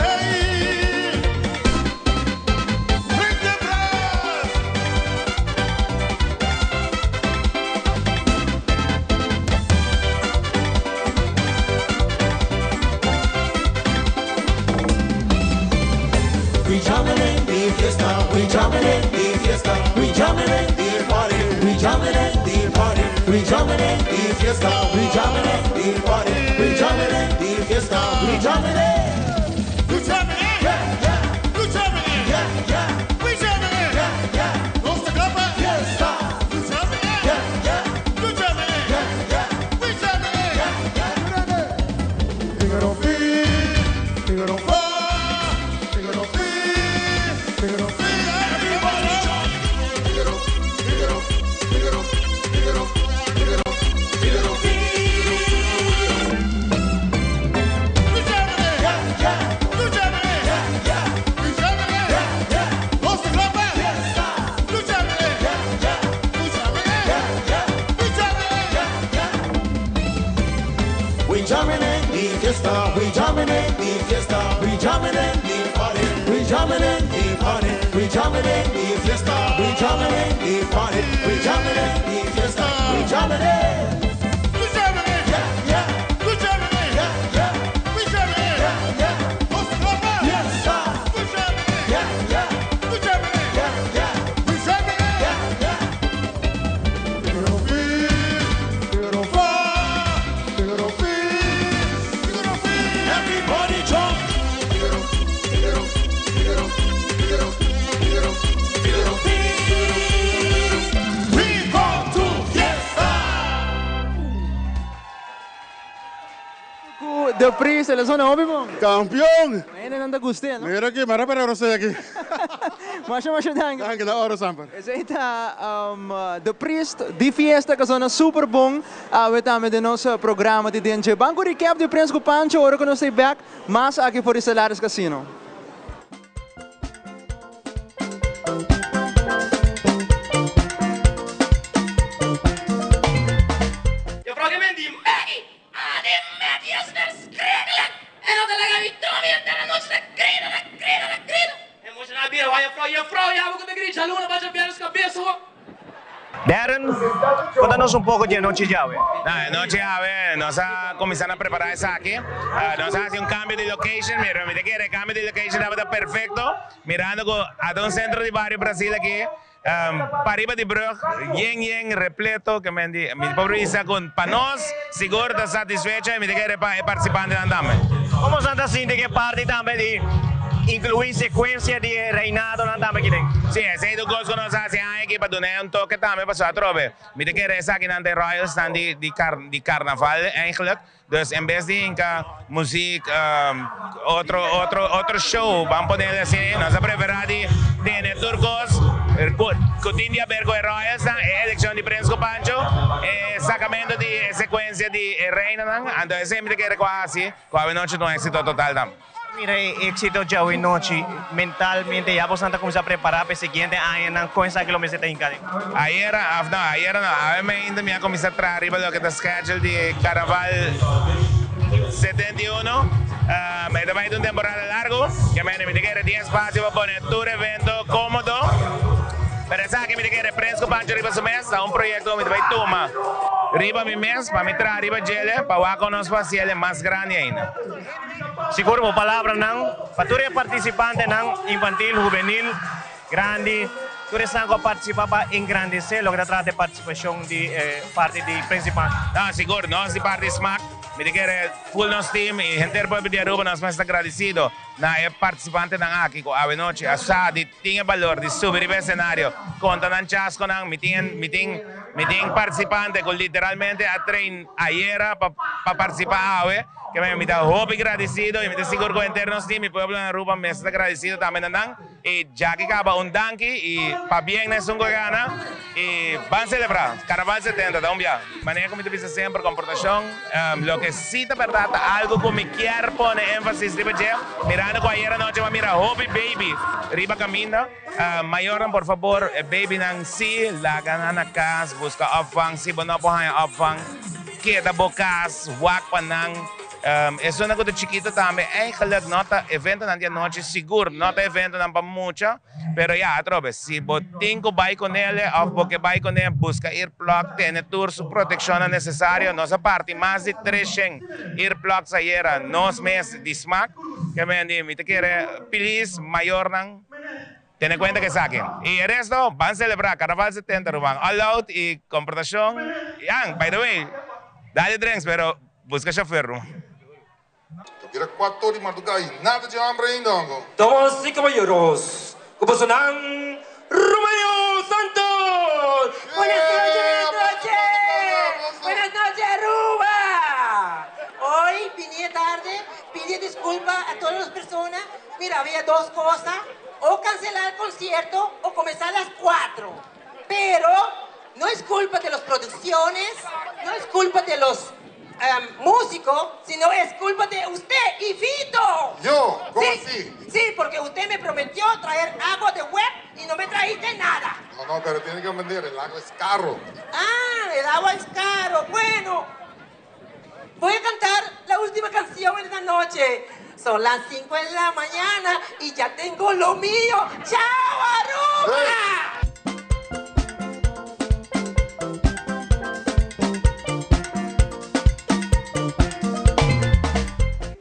Bring the brass. We jamming in the fiesta, we jamming in the fiesta, we jamming in the party, we jamming in the party, we jamming in the fiesta, we jamming in the party, we jamming in the fiesta, we jamming in. We jamming in. Yeah, yeah. We jamming in. Yeah, yeah. We jamming in. Yeah, yeah. Nos ta klapa. Fiesta. We jamming in. Yeah, yeah. We jamming in. Yeah, yeah. We jamming in. Yeah, yeah. Figaro fi, Figaro fa, Figaro fi, Figaro fi. Everybody jump. Figaro, Figaro, Figaro, Figaro, Figaro, Figaro fi. We jamming in. Yeah, yeah. We jamming in. Yeah, yeah. We jamming in. Yeah, yeah. Nos ta klapa. Fiesta. We jamming in. Yeah, yeah. We jamming in. Yeah, yeah. We jamming in. Yeah, yeah. We jamming in the fiesta, we jamming in the fiesta, we jamming in the party, we jamming in the party, we jamming in the fiesta, we jamming in the party, we jamming in the fiesta, we jamming in. We jamming in. Yeah, yeah, We jamming in. yeah, yeah, We jamming in. yeah, yeah. Nos ta klapa. Fiesta. We jamming in. Yeah, yeah, We jamming in. yeah, yeah, We jamming in. yeah, yeah. Figaro fi, Figaro fa, Figaro fi, Figaro fi. Everybody jump. Figaro, Figaro, Figaro, Figaro, Figaro, Figaro fi. We go to fiesta. Ku The Priest, el a zona hopi bon. Campeón! Ainda nan ta gust'é, no? Mira aki, mara para você aki. Masha masha danki. Danki, na ora semper. Esei ta The Priest di fiesta ku a zona super bon. Awe tambe den nos programa di DNG. Ban ku recap di Prins ku Pancho ora ku nos ta back mas aki for di Stellaris Casino. Juffrouw que me di Maggie, ah, die Maggie is verschrikkelijk. En dat lega mi tromi de noche de grita, de grita, de grita. Emocional bira, vai juffrouw, juffrouw, ja, we kunnen grita, luna, vai já nos cabeça, hoor. Darren, konta nos un poko di e anochi djawe. No, e anochi djawe, nos a kuminsá prepará esaki. Nos a hasi un kambio di location, mira, mi ta kere kambio di location tabata perfekto, mirando ku ata un sentro di bario Brasil aki, pariba di brug, yen yen repleto, ke men di, mi por bisa ku pa nos sigur ta satisfecho i mi ta kere pa e partisipantenan tambe. Kon boso ta sinti ku e parti tambe di inkluí sekuensia di e reinadonan tambe aki den? Sí, esei ta un kos ku nos a hasi aña aki pa duna e un toke tambe pasobra atrobe mi ta kere esakinan ta e royals-nan di di di karnaval eigenlijk. Dus en bes di hinka muziek, otro otro otro show, ban ponele asina, nos a prefera di tene tur kos ku tin di haber ku e royals-nan, e elekshon di Prins ku Pancho, e sakamento di e sekuensia di e reinanan. Anto esei mi ta kere ku a hasi ku awenochi ta un éksito total tambe. Mira e éksito djawe nochi, mentalmente ya boso ta kuminsá prepará pa e siguiente añanan, kon esaki lo mester ta hinká den? Ayera, òf no, ayera no, awe mainta mi a kuminsá traha riba loke ta schedule di Carnaval 71. E ta bai ta un temporada largu, ke mende mi ta kere tin espasio pa pone tur evento kómodo. Pero esaki mi ta kere Prins ku Pancho riba su mes, ta un proyekto ku mi ta bai tuma riba mi mes pa mi traha riba djele pa wak kon nos por hasiel e mas grandi ainda. Sigur bo palabranan pa tur e partisipantenan, infantil, hubenil, grandi, tur esnan ku a partisipá pa engrandesé loke ta trata e partisipashon di e parti di Prins di Pancho. No, sigur, nos di parti Smak. Mi ta kere full nos team y henter pueblo di Aruba nos mes ta agradecido na e participantenan aki cu awe nochi a sa di tin e balor di subi riba e escenario conta nan chasconan. Mi tin mi tin mi tin participante cu literalmente a train ayera pa pa participa awe. Ke mi ta hopi gradicido y mi ta sigur cu henter nos team y pueblo na Aruba mes ta gradicido tambe na nan. Y djaki caba un danki y pabien na esun cu a gana y ban celebra. Carnaval 70 ta un bia. Manera cu mi ta bisa semper comportacion loke si ta berdad ta algo cu mi kier pone enfasis riba dje mirando cu ayer anochi bo a mira hopi baby riba caminda. Mayornan por fabor e babynan si laga nan na cas busca opvang si bo no por haya opvang keda bo cas wak pa nan. Esunnan ku ta chikito tambe eigenlijk no ta eventonan di anochi sigur no ta eventonan pa mucha pero ya atrobe si bo tin ku bai kunele òf bo ke bai kune buska earplug tene tur su protekshonnan nesesario nos a parti mas di treshen earplugs ayera nos mes di smak ke men di mi ta kere please mayornan tene kuenta ku esaki y e resto ban selebrá karnaval 70 ruman all out y komportashon yan by the way dale drinks pero. Busca chofer ru. Ta bira cuator di marduga y nada dje hamber ainda, hongo. Damas y caballeros, cu boso nan Romeo Santos! Buenas noches, buenas noches! Buenas noches, Aruba! Hoy vine tarde, pidi disculpa a todas las personas. Mira, había dos cosas, o cancelar el concierto o comenzar a las 4. Pero no es culpa de las producciones, no es culpa de los músicos, sino es culpa de usted y Vito. ¿Yo? ¿Cómo sí, así? Sí, porque usted me prometió traer agua de web y no me trajiste nada. No, no, pero tiene que vender, el agua es caro. Ah, el agua es caro. Bueno, voy a cantar la última canción en esta noche. Son las 5 de la mañana y ya tengo lo mío. ¡Chao, Aruba!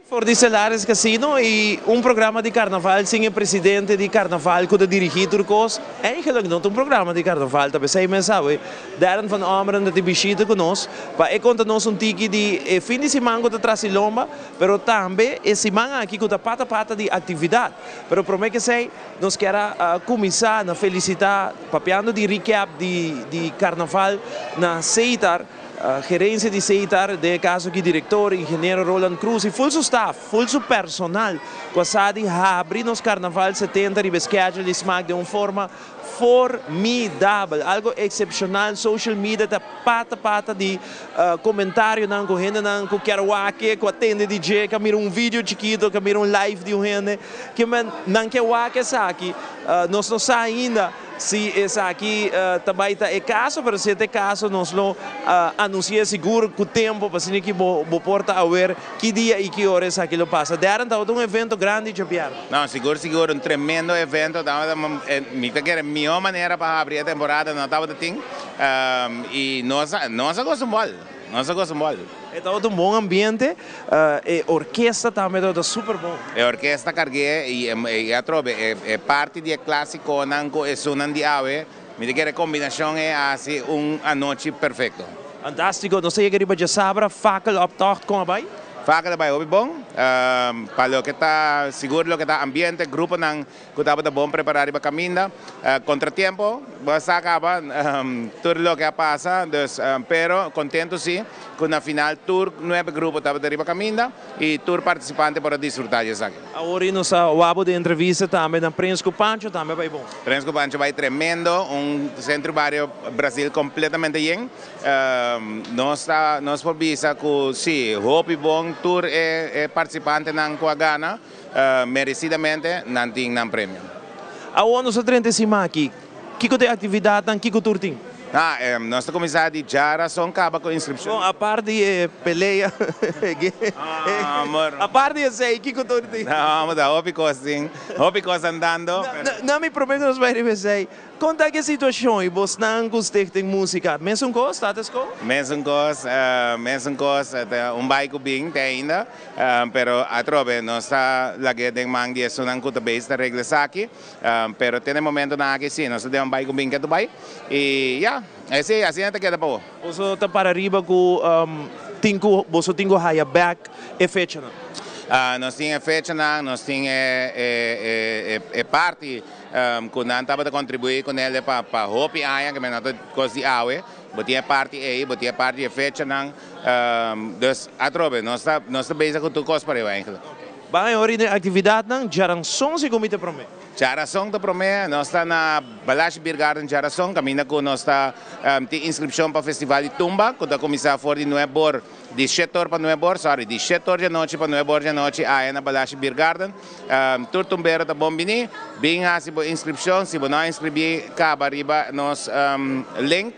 For di Celares Casino y un programa di carnaval sin e presidente di carnaval cu ta dirigi tur cos, eigenlijk no ta un programa di carnaval, ta pesey mes awe Darren van Ommeren ta tin bishita cu nos pa e conta nos un tiki di e fin di siman cu ta tras di lomba, pero tambe e siman aki cu ta pata pata di actividad. Pero prome cu esey nos kier a cuminsa na felicita papiando di recap di di carnaval na Seitar, gerencia di Seitar, den e caso aki director, ingeniero Roland Cruz y full su staff, full su personal cu a sa di habri nos carnaval 70 riba e schedule di smaak den un forma Formidabel, algo excepcional, social media ta pata pata di comentarionan cu hendenan cu kier wak e, cu a tende di dje, cu a mira un video chikito, cu a mira un live di un hende, kimen nan ke wak esaki, nos no sa ainda si esaki ta bay ta e caso, pero si e ta e caso nos lo anuncia sigur cu tempo pa asina ki bo por ta awer Ki dia y ki ora esaki lo pasa? Darren, tabata un evento grandi djabièrnè. No, sigur sigur un tremendo evento. Tabata mi ta kere mihó manera pa habri e temporada no tabata tin y nos a nos a gosa un bòl, nos a gosa un bòl. E tabata un bon ambiente, e orkesta tambe tabata super bon. E orkesta karg'é y y atrobe e e parti di e klásikonan ku esunnan di awe, mi ta kere kombinashon e hasi un anochi perfekto. Fantástiko, nos ta yega riba djasabra, Fakkel optocht kon a bai? Fakkel a bai hopi bon, pa loke ta sigur loke ta ambiente, gruponan ku tabata bon prepará riba kaminda, kontratiempo bo a sa kaba tur loke a pasa, dus pero kontentu si ku na final tur nuebe grupo tabata riba kaminda i tur partisipante por a disfrutá di esaki. Awor i nos a wak bo den entrevista tambe na Prins ku Pancho tambe a bai bon. Prins ku Pancho bai tremendo, un sentro bario Brasil kompletamente yen. Nos ta nos por bisa ku si, hopi bon tur e partisipantenan ku a gana meresidamente nan tin nan premio. Awor nos ta drenta e siman aki, kiko ta e aktividatnan, kiko tur tin? Ah, nos ta kuminsá di djarason kaba ku inskripshon. Bon, apart di e pelea, apart di esei, kiko tur tin? No, ta hopi kos tin, hopi kos andando. Na mi promé ku nos bai riba esei, Kon ta ki situashon i bosnan ku Stichting Musica? Mesun kos, status quo? Mesun kos, mesun kos, ta un bai ku bin te ainda, pero atrobe nos ta lag'é den man di esunnan ku ta bezig ta regla esaki, pero te na e momentonan aki si, nos ta den un bai ku bin ketu bai, i ya, esei asina ta keda pa bo. Boso ta para riba ku. tin ku boso tin ku haya bèk e fechanan? Nos tin e fechanan, nos tin e e parti ku nan tabata kontribuí kuné pa pa hopi aña, ke men no ta kos di awe. Bo tin e parti ei, bo tin e parti di e fechanan. Dus atrobe nos ta nos ta bezig ku tur kos pareu eigenlijk. Ban e ora di aktividatnan, djaranson si ku mi ta promé. Djarason ta promé, nos ta na Balashi Biergarten djarason, kaminda ku nos ta tin inskripshon pa Festival di Tumba ku ta kuminsá for di nuebor, di shetor pa nuebor, sorry, di shetor djanochi pa nuebor djanochi aya na Balashi Biergarten. Tur tumbero ta bon bini, bin hasi bo inskripshon, si bo no a inskribí kaba riba nos link,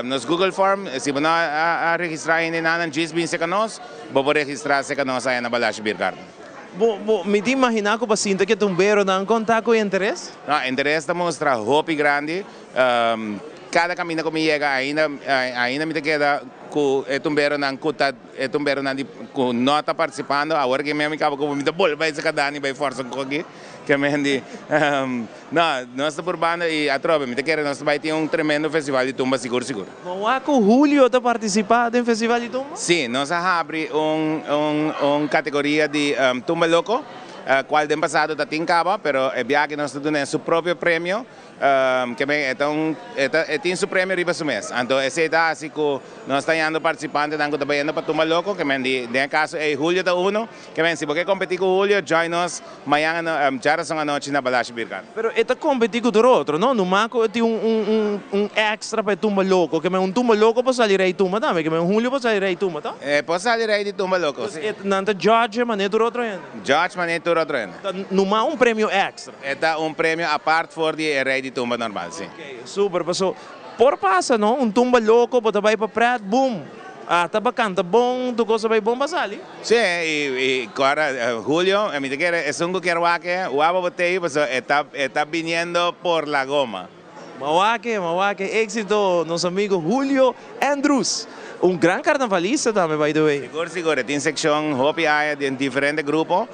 nos Google Form, si bo no a registrá hende nan djis bin serka nos, bo por registrá serka nos aya na Balashi Biergarten. Bo, bo, mi ta imaginá ku bo a sinta ku e tumberonan kontá ku e interes? No, interes ta mustra hopi grandi. Kada kaminda ku mi yega ainda, ainda mi ta keda ku e tumberonan ku ta, e tumberonan di ku no ta partisipando. Awor ke mi kaba ku mi ta bolbe bai serka Dani bai forsa un koki. Ke men di, no, nos ta purbando i atrobe mi ta kere nos ta bai tin un tremendo festival di tumba sigur sigur. Bo wak ku Julio ta partisipá den festival di tumba? Sí, nos a habri un un un kategoria di tumba loko, kual den pasado ta tin kaba, pero e biaha nos ta dun'é su propio premio. Ke men e ta un e ta e tin su premio riba su mes. Anto esei ta hasi ku nos ta hañando partisipantenan ku ta bayendo pa tumba loko, ke men di den e kaso ei Julio ta uno. Ke men si bo ke kompetí ku Julio, join nos mañan djarason anochi na Balashi Birkan. Pero e ta kompetí ku tur otro, no? Numa ku e tin un un un un extra pa e tumba loko. Ke men un tumba loko por sali rei tumba tambe. Ke men un Julio por sali rei tumba, to? E por sali rei di tumba loko, si. Dus e nan ta judge manera tur otro hende? Judge manera tur otro hende. Ta numa un premio extra. E ta un premio apart for di e rei di tumba normal, si. Ok, super, paso por pasa no, un tumba loco, bo ta bay pa pret, boom, ata bo canta bon, tur cos a bay bon pa sali. Si, y y ora Julio, mi ta kere esun cu kier wak e, waba bo tei, paso e ta e ta biniendo por la goma. Mawake, mawake, éxito nos amigo Julio Andrews, un gran carnavalista tambe by the way. Sigur sigur, e tin seccion hopi aña den diferente grupo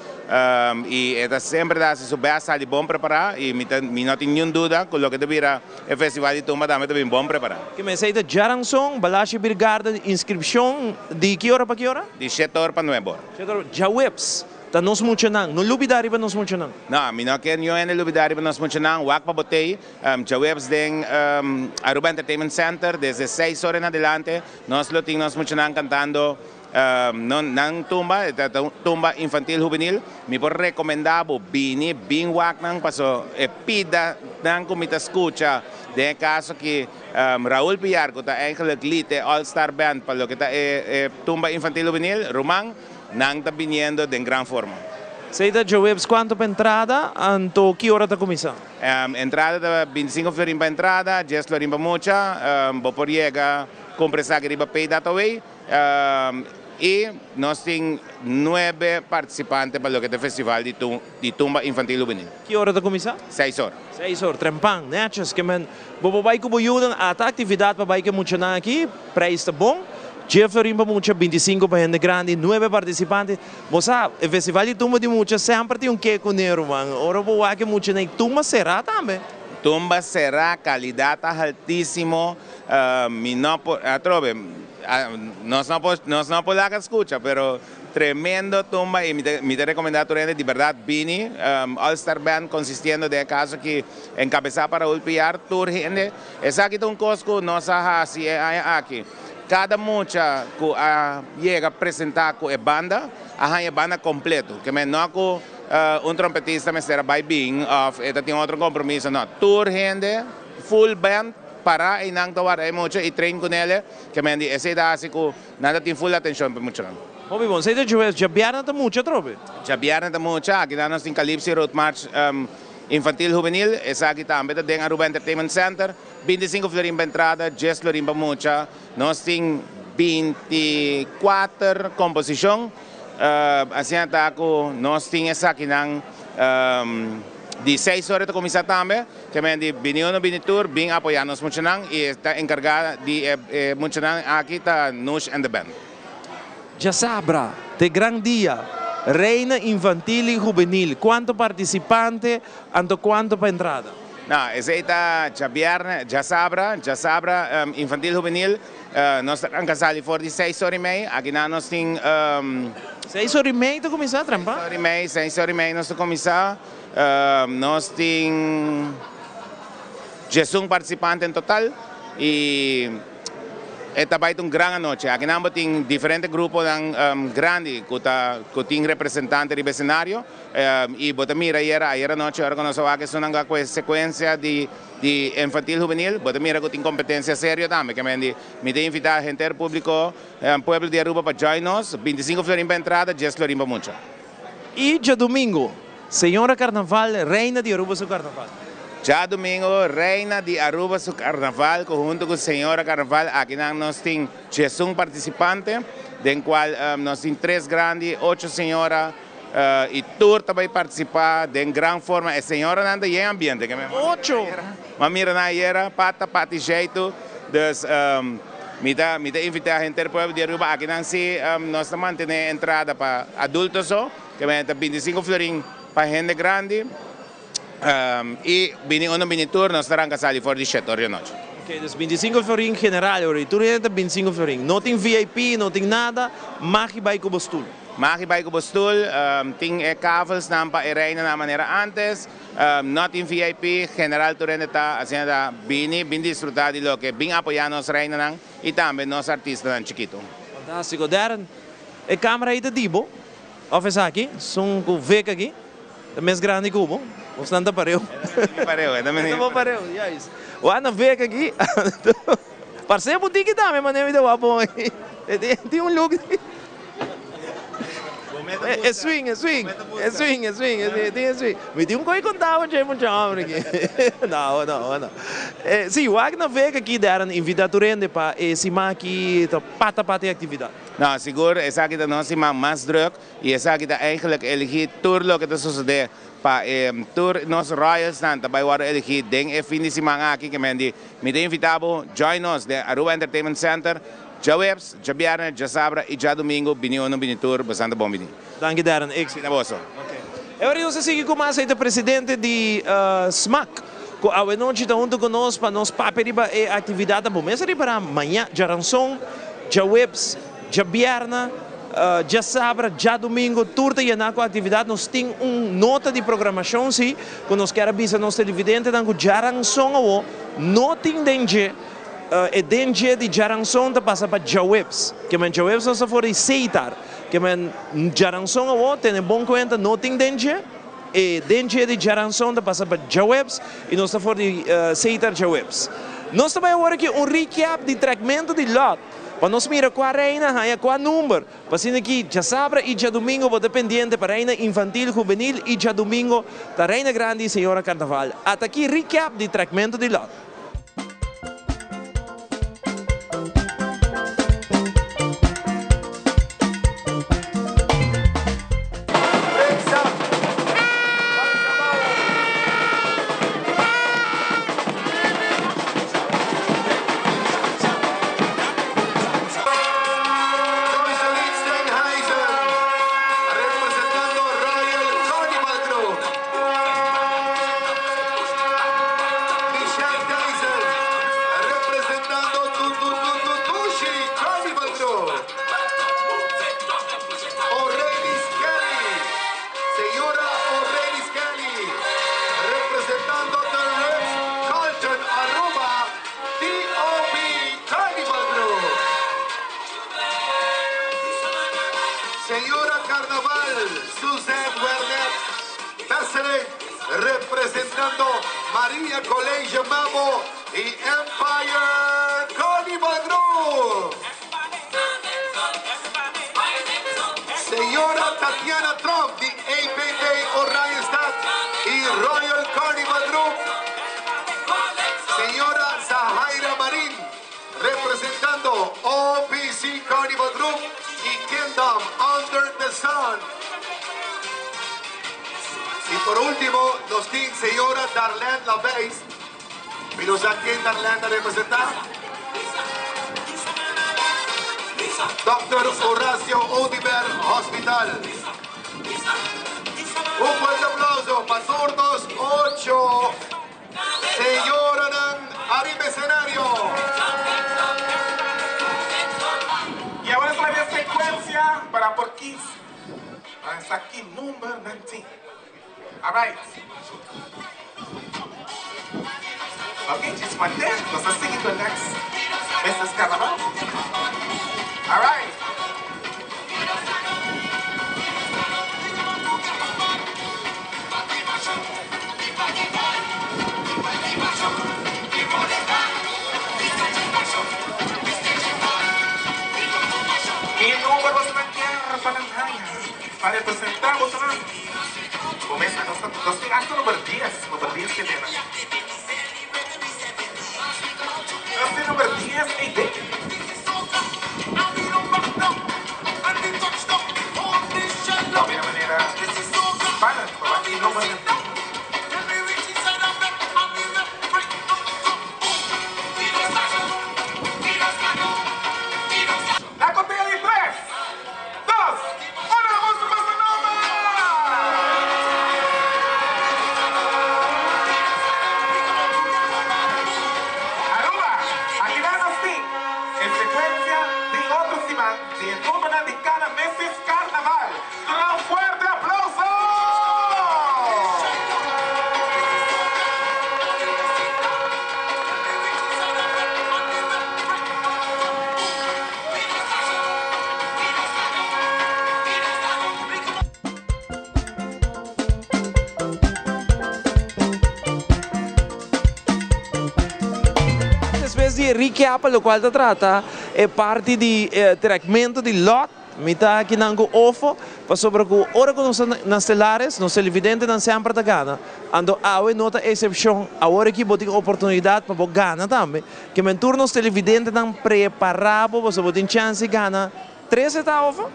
y e ta semper ta haci su best sali bon prepara y mi ta mi no tin niun duda cu loke ta bira e festival di tumba tambe ta bin bon prepara. Ke mester ta djaranson, Balashi Beer Garden, inscripcion di ki ora pa ki ora? Di shete or pa nuebe or. Shete or, djaweps. Ta nos muchanan. No lubida riba nos muchanan. No, mi no ke niun hende lubida riba nos muchanan. Wak pa bo tei. Djaweps den Aruba Entertainment Center desde seis ora en adelante nos lo tin nos muchanan cantando nan tumba. E ta un tumba infantil hubenil. Mi por recomenda bo bini bin wak nan paso e pida nan ku mi ta scucha den e caso ki Raul Piar ku ta eigenlijk lead e All Star Band pa loke ta e tumba infantil hubenil. Ruman. Nan ta biniendo den gran forma. Esei ta djaweps kuantu pa entrada, anto ki ora ta kuminsá? Entrada ta bintisinko florin pa entrada, dies florin pa mucha. Bo por yega kumpra esaki riba Paydataway. I nos tin nuebe partisipante pa loke ta e festival di tumba infantil hubenil. Ki ora ta kuminsá? Seis or. Seis or, trempan, nètjes. Ke men bo por bai ku bo yunan, ata aktividat pa bai ku e muchanan aki, preis ta bon. Dje florin pa mucha, bintisinko pa hende grandi, nuebe partisipante. Bo sa, e festival di tumba di mucha semper tin un ke kuné, ruman. Ora bo wak e muchanan ei, tumba será tambe. Tumba será, kalidat ta haltísimo. Mi no por, atrobe, nos no por, nos no por laga skucha, pero. Tremendo tumba y mi ta recomenda tur hende di berdad bini. All Star Band consistiendo den e caso aki encabeza pa Raul Piar, tur hende. Esaki ta un cos cu nos a haci e aña aki. Cada mucha cu a yega presenta cu e banda a haña e banda completo. Ke men no cu un trompetista mester a bay bin of e ta tin otro compromiso, no. Tur hende full band para eynan ta warda e mucha y train cu nele. Ke men di esey ta haci cu. Nan ta tin full atencion pa e muchanan. Hopi bon. Esei ta djues. Djabièrnè ta mucha atrobe. Djabièrnè ta mucha. Aki nan nos tin Calypso Road March Infantil Hubenil. Esaki tambe ta den Aruba Entertainment Center. 25 florin pa entrada, dies florin pa mucha. Nos tin 24 composicion. Asina ta cu nos tin esakinan di seis ora ta cuminsa tambe. Ke men di bini uno bini tur, bin apoya nos muchanan y e ta encarga di e muchanan aki ta Nush and the Band. Djasabra t'e gran dia, Reina Infantil y Hubenil, cuanto participante anto cuanto pa entrada? No, esei ta djabièrnè, djasabra, djasabra infantil hubenil, nos ta ranka sali for di seis ora i mei, akinan nos tin. Seis ora i mei ta kuminsá, trempa? Seis ora i mei, seis ora i mei nos ta kuminsá, nos tin diesun partisipante en total i. E ta bai ta un gran anochi. Akinan bo tin diferente gruponan grandi ku ta ku tin representante riba esenario i bo ta mira ayera ayera anochi ora ku nos a wak esunnan ku a kue sekuensia di di infantil hubenil bo ta mira ku tin kompetensia serio tambe. Ke men di mi ta invitá henter públiko pueblo di Aruba pa join nos. 25 florin pa entrada, dies florin pa mucha. I djadumingu, Señora Carnaval, Reina di Aruba su Carnaval. Djadumingu, Reina di Aruba su Carnaval cu hunto cu Señora Carnaval akinan nos tin diesun participante, den cual nos tin tres grandi, ocho señora y tur ta bay participa den gran forma. E señoranan ta yen ambiente. Ocho! M'a mira nan ayera, pata pati jeitu, dus mi ta mi ta invita henter pueblo di Aruba akinan si nos ta mantene entrada pa adulto so, ke men ta 25 florin pa hende grandi y bini uno bini tur nos ta ranka sali for di shete ora di anochi. Ok, dus 25 florin general ora y tur hende ta 25 florin, no tin VIP, no tin nada, mag y bay cu bo stoel. Mag y bay cu bo stoel, tin e kavelsnan pa e reinanan manera antes. No tin VIP, general tur hende ta asina ta bini, bin disfruta di loke, bin apoya nos reinanan y tambe nos artistanan chikito. Fantastico. Darren, e camera ayi ta di bo of esaki? Sun cu Vic aki ta mes grandi cu bo, of nan ta pareu? E ta pareu, e ta bo pareu, juist. Wak na Vic aki, parce bo tiki tambe manera mi ta wak bon aki. Tin un look. E swing, e swing, e swing, e swing, e tin e swing. Mi tin un koi konta bo dje mucha hombre aki. No, no, no. Si, wak na vega aki Darren invita tur hende pa e siman aki ta pata pata e aktividat. No, sigur esaki ta nos siman mas druk y esaki ta eigenlijk eligi tur loke ta sosode pa e tur nos royalsnan ta bay wordo eligi den e fin di siman aki ke men di mi ta invita bo join nos den Aruba Entertainment Center. Djaweps, djabièrnè, djasabra i djadumingu bini unu bini tur, bosan ta bon bini. Danki Darren, éxito. Na boso. E ora nos a sigui ku mas ei ta presidente di smac ku awenochi ta huntu ku nos pa nos papia riba e aktividatnan. Bo mes a ripará maña, djaranson, djaweps, djabièrnè, djasabra, djadumingu tur ta yená ku aktividat. Nos tin un nota di programashon si ku nos kier a bisa nos televidentenan ku djaranson awo no tin den dje. E den dje di djaranson ta pasa pa djaweps. Ke men djaweps nos ta for di seitar. Ke men djaranson awor, tene bon kuenta, no tin den dje. E den dje di djaranson ta pasa pa djaweps i nos ta for di seitar djaweps. Nos ta bai awor aki un recap di trekmentu di lòt pa nos mira kua reina haña kua number. Pa asina ki djasabra i djadumingo bo ta pendiente pa Reina Infantil Hubenil i djadumingo ta Reina Grandi i Señora Karnaval. Ata aki recap di trekmentu di lòt. Michelle Tyson, representando Tututututushi Carnival Group. Orelis Kelly, señora Orelis Kelly, representando The Ritz Carlton Aruba TOP Carnival Group. Señora Carnaval Suzette Wernet Besseling, representando Maria College Mabo y Empire Carnival Group. Señora Tatiana Trump di APB Oranjestad y Royal Carnival Group. Señora Zahaira Marin, representando OPC Carnival Group y Kingdom Under the Sun. Y por ultimo, nos tin señora Darlene Laveis. Mi no sa ken Darlene ta representa. Dòkter Horacio Oduber Hospital. Un fuerte aplauso pa tur nos ocho. kies. Pa sa ki number nan tin. Alright. Ok, djis mantén. Nos ta sigui ku e next Mrs. Carnaval. Alright. Ki number bosonan kier pa nan haña pa representá bosonan? Bo mester nos ta nos tin hasta number dies, number dies ke tene. Nos tin number dies ei den. Bo mira manera spannend pa wak ki number nan tin. Na conteo di tres, dos, uno, boso pasa nomber! Aruba, aki nan nos tin e secuencia di otro siman di e numbernan di cada Missis Carnaval. Duna un fuerte aplauso! Despues di e recap locual ta trata e parti di trekmento di lot. Mi ta akinan ku ofo, pasobra ku ora ku nos ta na Stelares, nos televidentenan semper ta gana. Anto awe no ta esepshon. Awor aki bo tin oportunidat pa bo gana tambe. Ke men tur nos televidentenan prepará bo, pasobra bo tin chèns di gana tres eta ofo.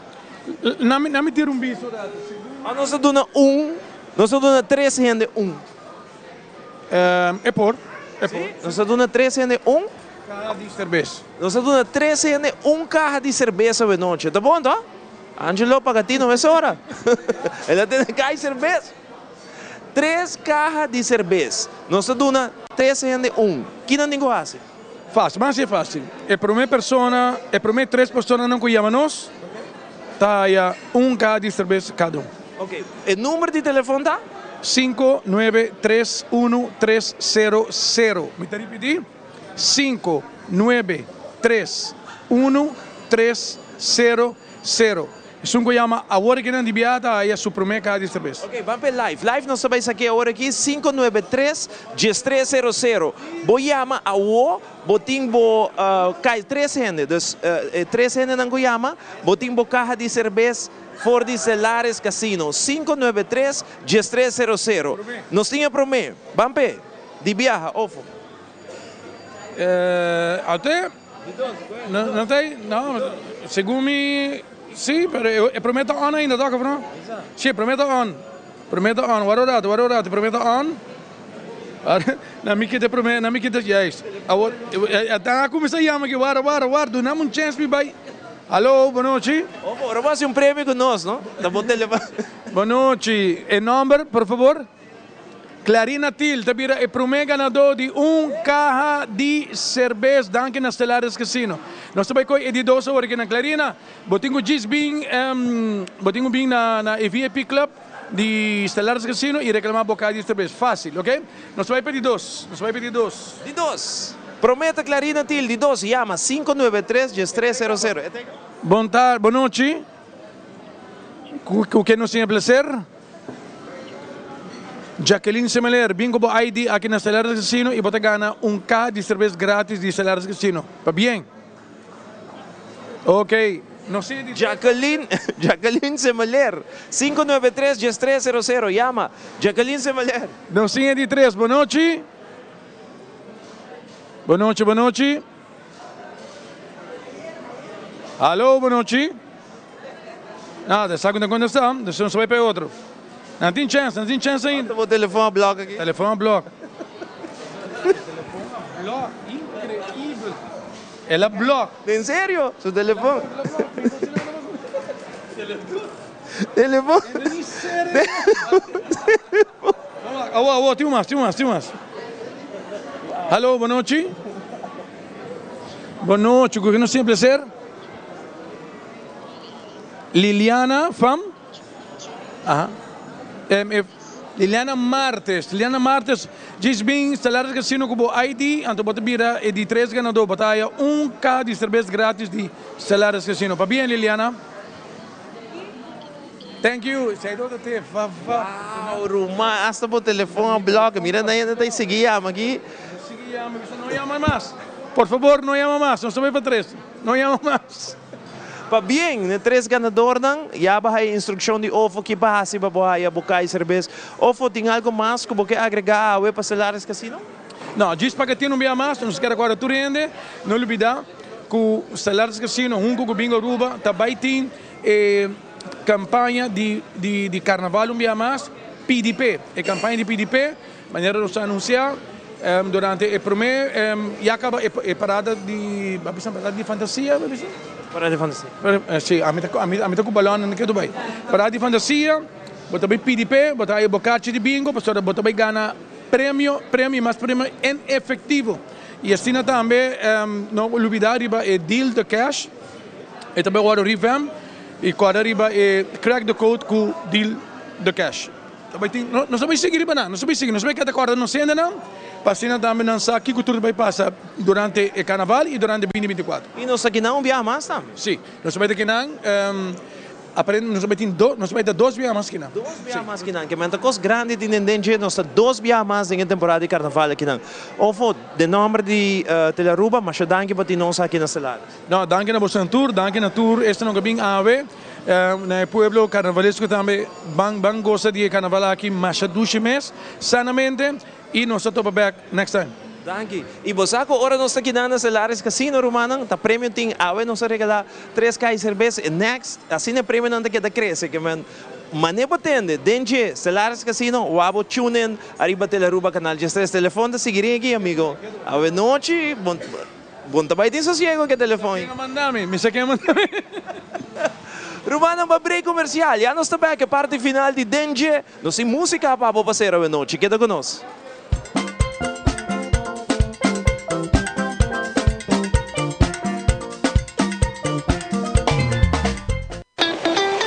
Na mi tira un biso rato. Òf nos ta duna un, nos ta duna tres hende un. E por, e por. Sí, nos ta duna tres hende un. Kaha di serbes. Nos ta duna tres hende un kaha di serbes awenochi. Ta bon to? Angelo paga tino mesora. El a tene kaha di serbes. Tres kaha di serbes. Nos ta duna tres hende un. Kinan tin ku hasi? Fácil, mas e fácil. E promé persona, e promé tres personanan ku yama nos ta haya un kaha di serbes kada un. Ok, e number di telefon ta? 5931300. Mi ta ripití. 5, 9, 3, 1, 3, 0, 0. Esun ku yama awor aki nan di bia ta haya su promé kaha di serbes. Ok, ban p'e live. Live nos ta bai saki awor aki, 5, 9, 3, 13, 0, 0. Bo yama awo, bo tin bo kai tres hende. Dus e tres hendenan ku yama, bo tin bo kaha di serbes for di Celares Casino. 5, 9, 3, 13, 0, 0. Nos tin e promé. Ban p'e. Di biaha, ofo. Até no ta no segun mi si pero e prome ta on ainda toch of no? Si e prome ta on prome ta on wara un rato wara un rato e prome ta on na mi kita e prome na mi kita juist awor a cuminsa yama aki wara wara wara duna mi un chance mi bay alo bonochi. Ojo ora bo haci un premio cu nos no ta bo telefon. Bonochi e nomber por favor. Clarina Thiel ta bira e promé ganadó di un kaha di serbes danki na Stellaris Casino. Nos ta bai koe e di dos awor aki na Clarina. Bo tin ku djis bin bo tin ku bin na na e VIP Club di Stellaris Casino i reklamá bo kaha di serbes. Fásil, oke? Nos ta bai pa e di dos. Nos ta bai pa e di dos. Di dos. Promé ta Clarina Thiel, di dos yama 593 1300. E ta. Bon tardi, bon nochi. Ku ke nos tin e plaser? Jacqueline Semeler, bin ku bo ID aki na Stellaris Casino i bo ta gana un kaha di serbes gratis di Stellaris Casino. Pabien! Ok, nos tin di. Jacqueline, Jacqueline Semeler, 593 1300, yama Jacqueline Semeler. Nos tin e di tres, bonochi. Bonochi, bonochi. Hallo, bonochi. Nada, sa ku ta kontestá, dus nos bai pa e otro. Nan tin chèns, nan tin chèns ainda. Bo telefòn a blòk aki. Telefòn a blòk. Telefòn a blòk, inkreibel. El a blòk. En serio? Su telefòn. Telefòn. Awo, awo, tin un mas, tin un mas, tin un mas. Hallo, bonochi. Bonochi, ku ke nos tin e plaser? Liliana fam? Aha. Liliana Martes, Liliana Martes, djis bin Stellaris Casino ku bo ID, anto bo ta bira e di tres ganadó. Bo ta haya un kaha di serbes gratis di Stellaris Casino. Pabien Liliana. Thank you. Esei ta otro te fa fa. Wow Ruma, hasta bo telefon a block. Mira nan hende ta sigui yama aki. Sigui yama, bisa no yama mas. Por fabor no yama mas, nos ta bai pa tres. No yama mas. Pabien n'e tres ganadornan, ya bo haya instrukshon di Ofo ki pa hasi pa bo haya bo kai serbes. Ofo, tin algo mas ku bo ke agregá awe pa Stellaris Casino? No, djis pa ke tin un bia mas, nos kier rekòrda tur hende, no lubidá ku Stellaris Casino huntu ku Bingo Aruba ta bai tin e kampaña di di karnaval un bia mas, PDP. E kampaña di PDP, manera nos a anunsiá durante e promé, ya kaba e parada di, bo a bisa parada di fantasia, bo a bisa? Parada di fantasia. Si, ami ta ami ta ku balòn nan ke Dubai. Parada di fantasia, bo ta bai pidi p'e, bo ta haña bo karchi di bingo, pasobra bo ta bai gana premio, premio i mas premio en efektivo. I asina tambe no lubidá riba e deal de cash, e ta bai wòrdu revamp i kòrda riba e crack the code ku deal de cash. Ta bai tin, nos ta bai sigui riba nan, nos ta bai sigui, nos ta bai keda kòrda nos hendenan, pa asina tambe nan sa kiko tur ta bai pasa durante e karnaval i durante binti binti kuater. I nos ta kinan un biaha mas tambe. Si, nos ta bai ta kinan, aparente nos ta bai tin dos, nos ta bai ta dos biaha mas kinan. Dos biaha mas kinan, ke men ta kos grandi tin den den dje, nos ta dos biaha mas den e temporada di karnaval akinan. Ofo, den nòmber di Telearuba, masha danki pa tin nos aki na Stellaris. No, danki na bosonan tur, danki na tur esnan ku a bin awe na e pueblo karnavalesko tambe. Ban ban gosa di e karnaval aki masha dushi mes, sanamente, i nos ta topa bek next time. Danki. I bo sa ku ora nos ta keda na Stellaris Casino rumannan, ta premio tin awe nos a regalá tres kai serbes e next, asina e premionan ta keda krese ke men mane bo tende den dje Stellaris Casino wou bo tune in ariba Telearuba Canal 13. Telefon ta sigui ring aki amigo. Awe nochi bon. Bon ta bai tin sosiego ke telefon. Mi sa ken a manda mi, mi sa ken a manda mi. Rumannan pa break comercial, ya nos ta bek e parti final di Den Dje. Nos tin musica pa bo pa sera awenochi, keda cu nos.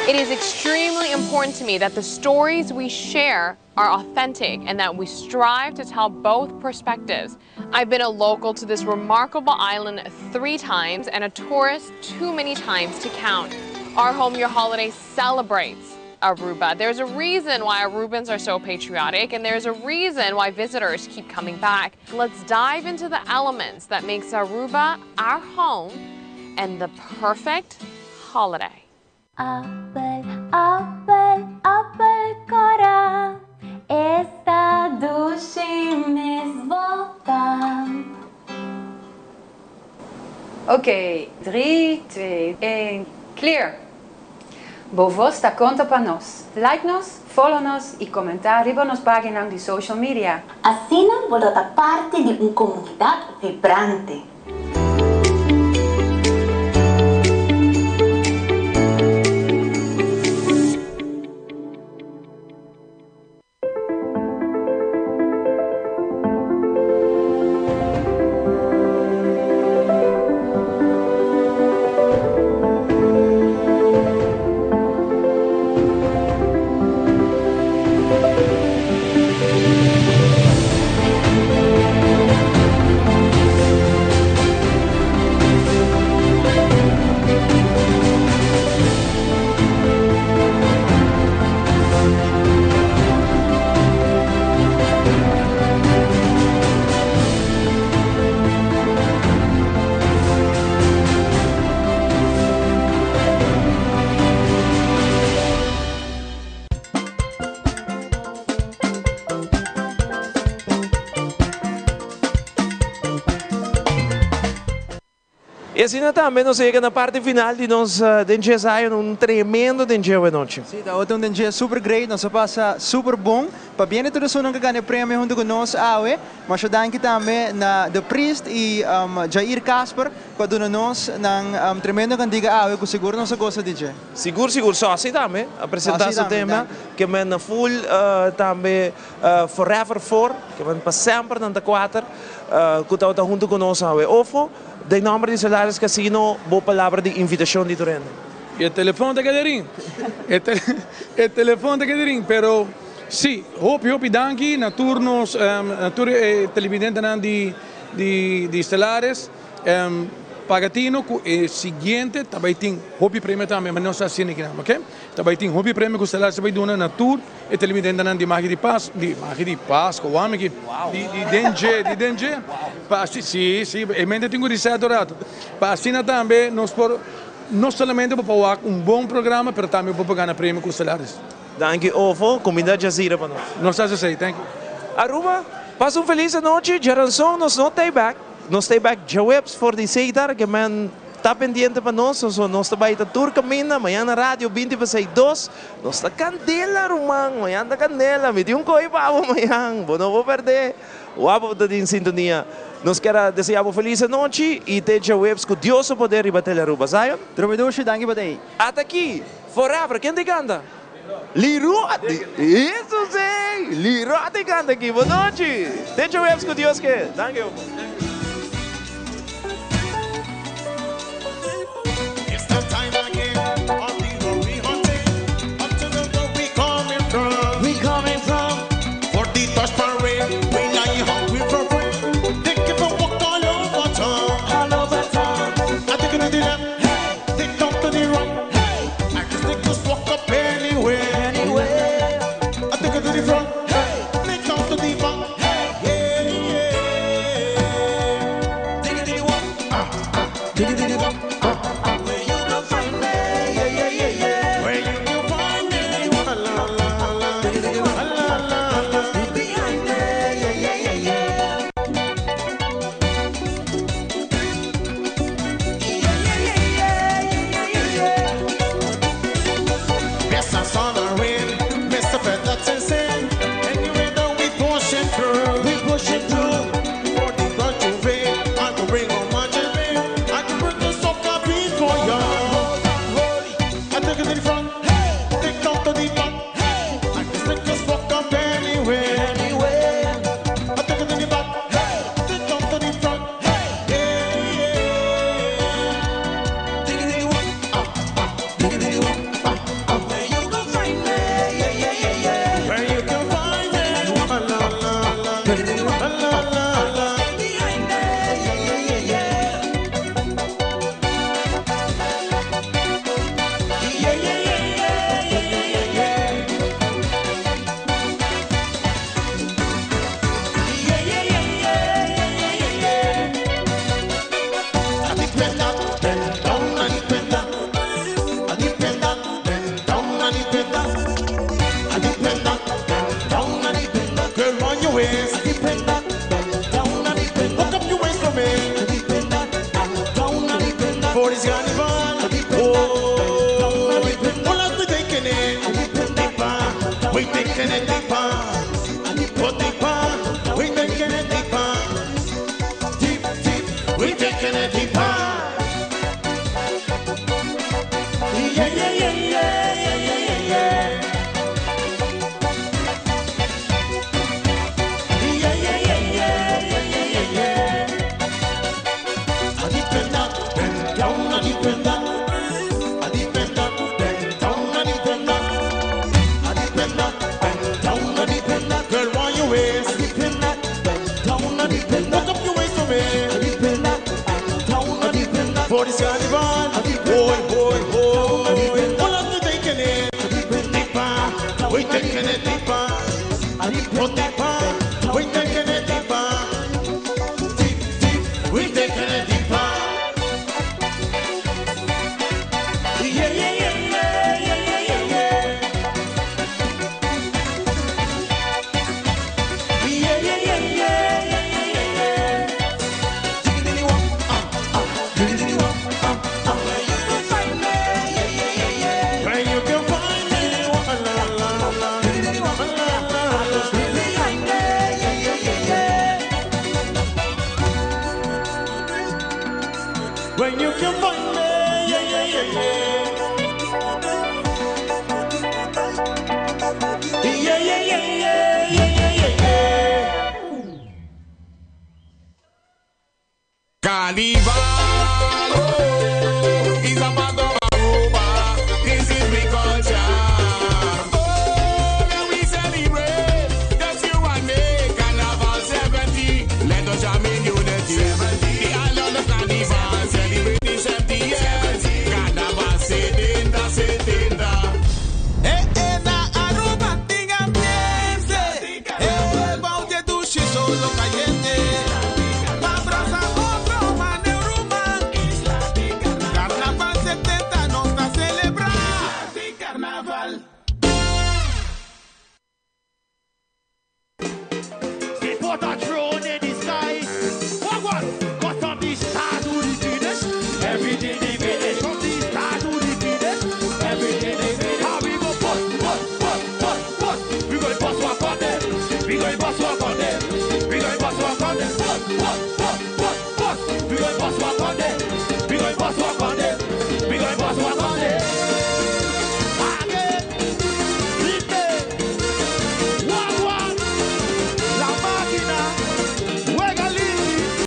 It is extremely important to me that the stories we share are authentic and that we strive to tell both perspectives. I've been a local to this remarkable island three times and a tourist too many times to count. Our Home Your Holiday celebrates Aruba. There's a reason why Arubans are so patriotic and there's a reason why visitors keep coming back. Let's dive into the elements that makes Aruba our home and the perfect holiday. Appel, appel, appel cora, Esta dushi mes bo ta. Oké, 3, 2, 1, clear! Bo voz ta konta pa nos. Like nos, follow nos i komentá riba nos paginan di social media. Asina bo lo ta parti di un komunidat vibrante. Y asina tambe nos a yega na parti final di nos Dentje Zion, un tremendo Dentje awe nochi. Sí, tabata un Dentje super great, nos a pasa super bon. Pabien di tur esunnan cu gana e premio hunto cu nos awe. Masha danki tambe na The Priest y Jair Kasper cu a duna nos nan tremendo cantica awe cu sigur nos a gosa di dje. Sigur sigur Sossi tambe a presenta su tema ke men na full tambe forever for ke men pa semper nan ta kuater ku tabata huntu ku nos awe. Ofo den nomber di Solaris Casino bo palabra di invitashon di tur hende. E telefon ta keda rin. E te, e telefon ta keda rin, pero si, hopi hopi danki na tur nos, na tur e televidentenan di di di Stellaris. Paga tino ku e siguiente ta bai tin hopi premio tambe, ma nos ta haciendo kinan, ok? Ta bai tin hopi premio ku Stellaris ta bai duna na tur e televidentenan di Magia di Pas, di Magia di Pasco, wami ki, di di den dje, di den dje. Pa asi, si, si, e mente tin ku reset un rato. Pa asina tambe nos por No solamente bo por wak un bon programa pero tambe bo por gana premio cu Stellaris. Danki Ofo, cuminda Jazira pa nos. Nos ta haci esey, thank you. Aruba, pasa un feliz anochi, djaranson nos no ta bek, nos ta bek djaweps for di seidar, ke men ta pendiente pa nos, so nos ta bai ta tur caminda, mañan na radio binti pa sei dos, nos ta candela ruman, mañan ta candela, mi tin un coy pa bo mañan, bo no por perde. Wou bo ta den sintonia. Nos kier a desea bo feliz anochi y te djaweps cu Dios su poder riba Telearuba. Zion? Trobe dushi, danki pa tei. Ata aki! Forever! Ken ta canta? Leroy! Eso si! Leroy ta canta aki. Bo nochi! Te djaweps cu Dios ke. Danki opa. Carnival, oh, is a part of Aruba. Carnaval.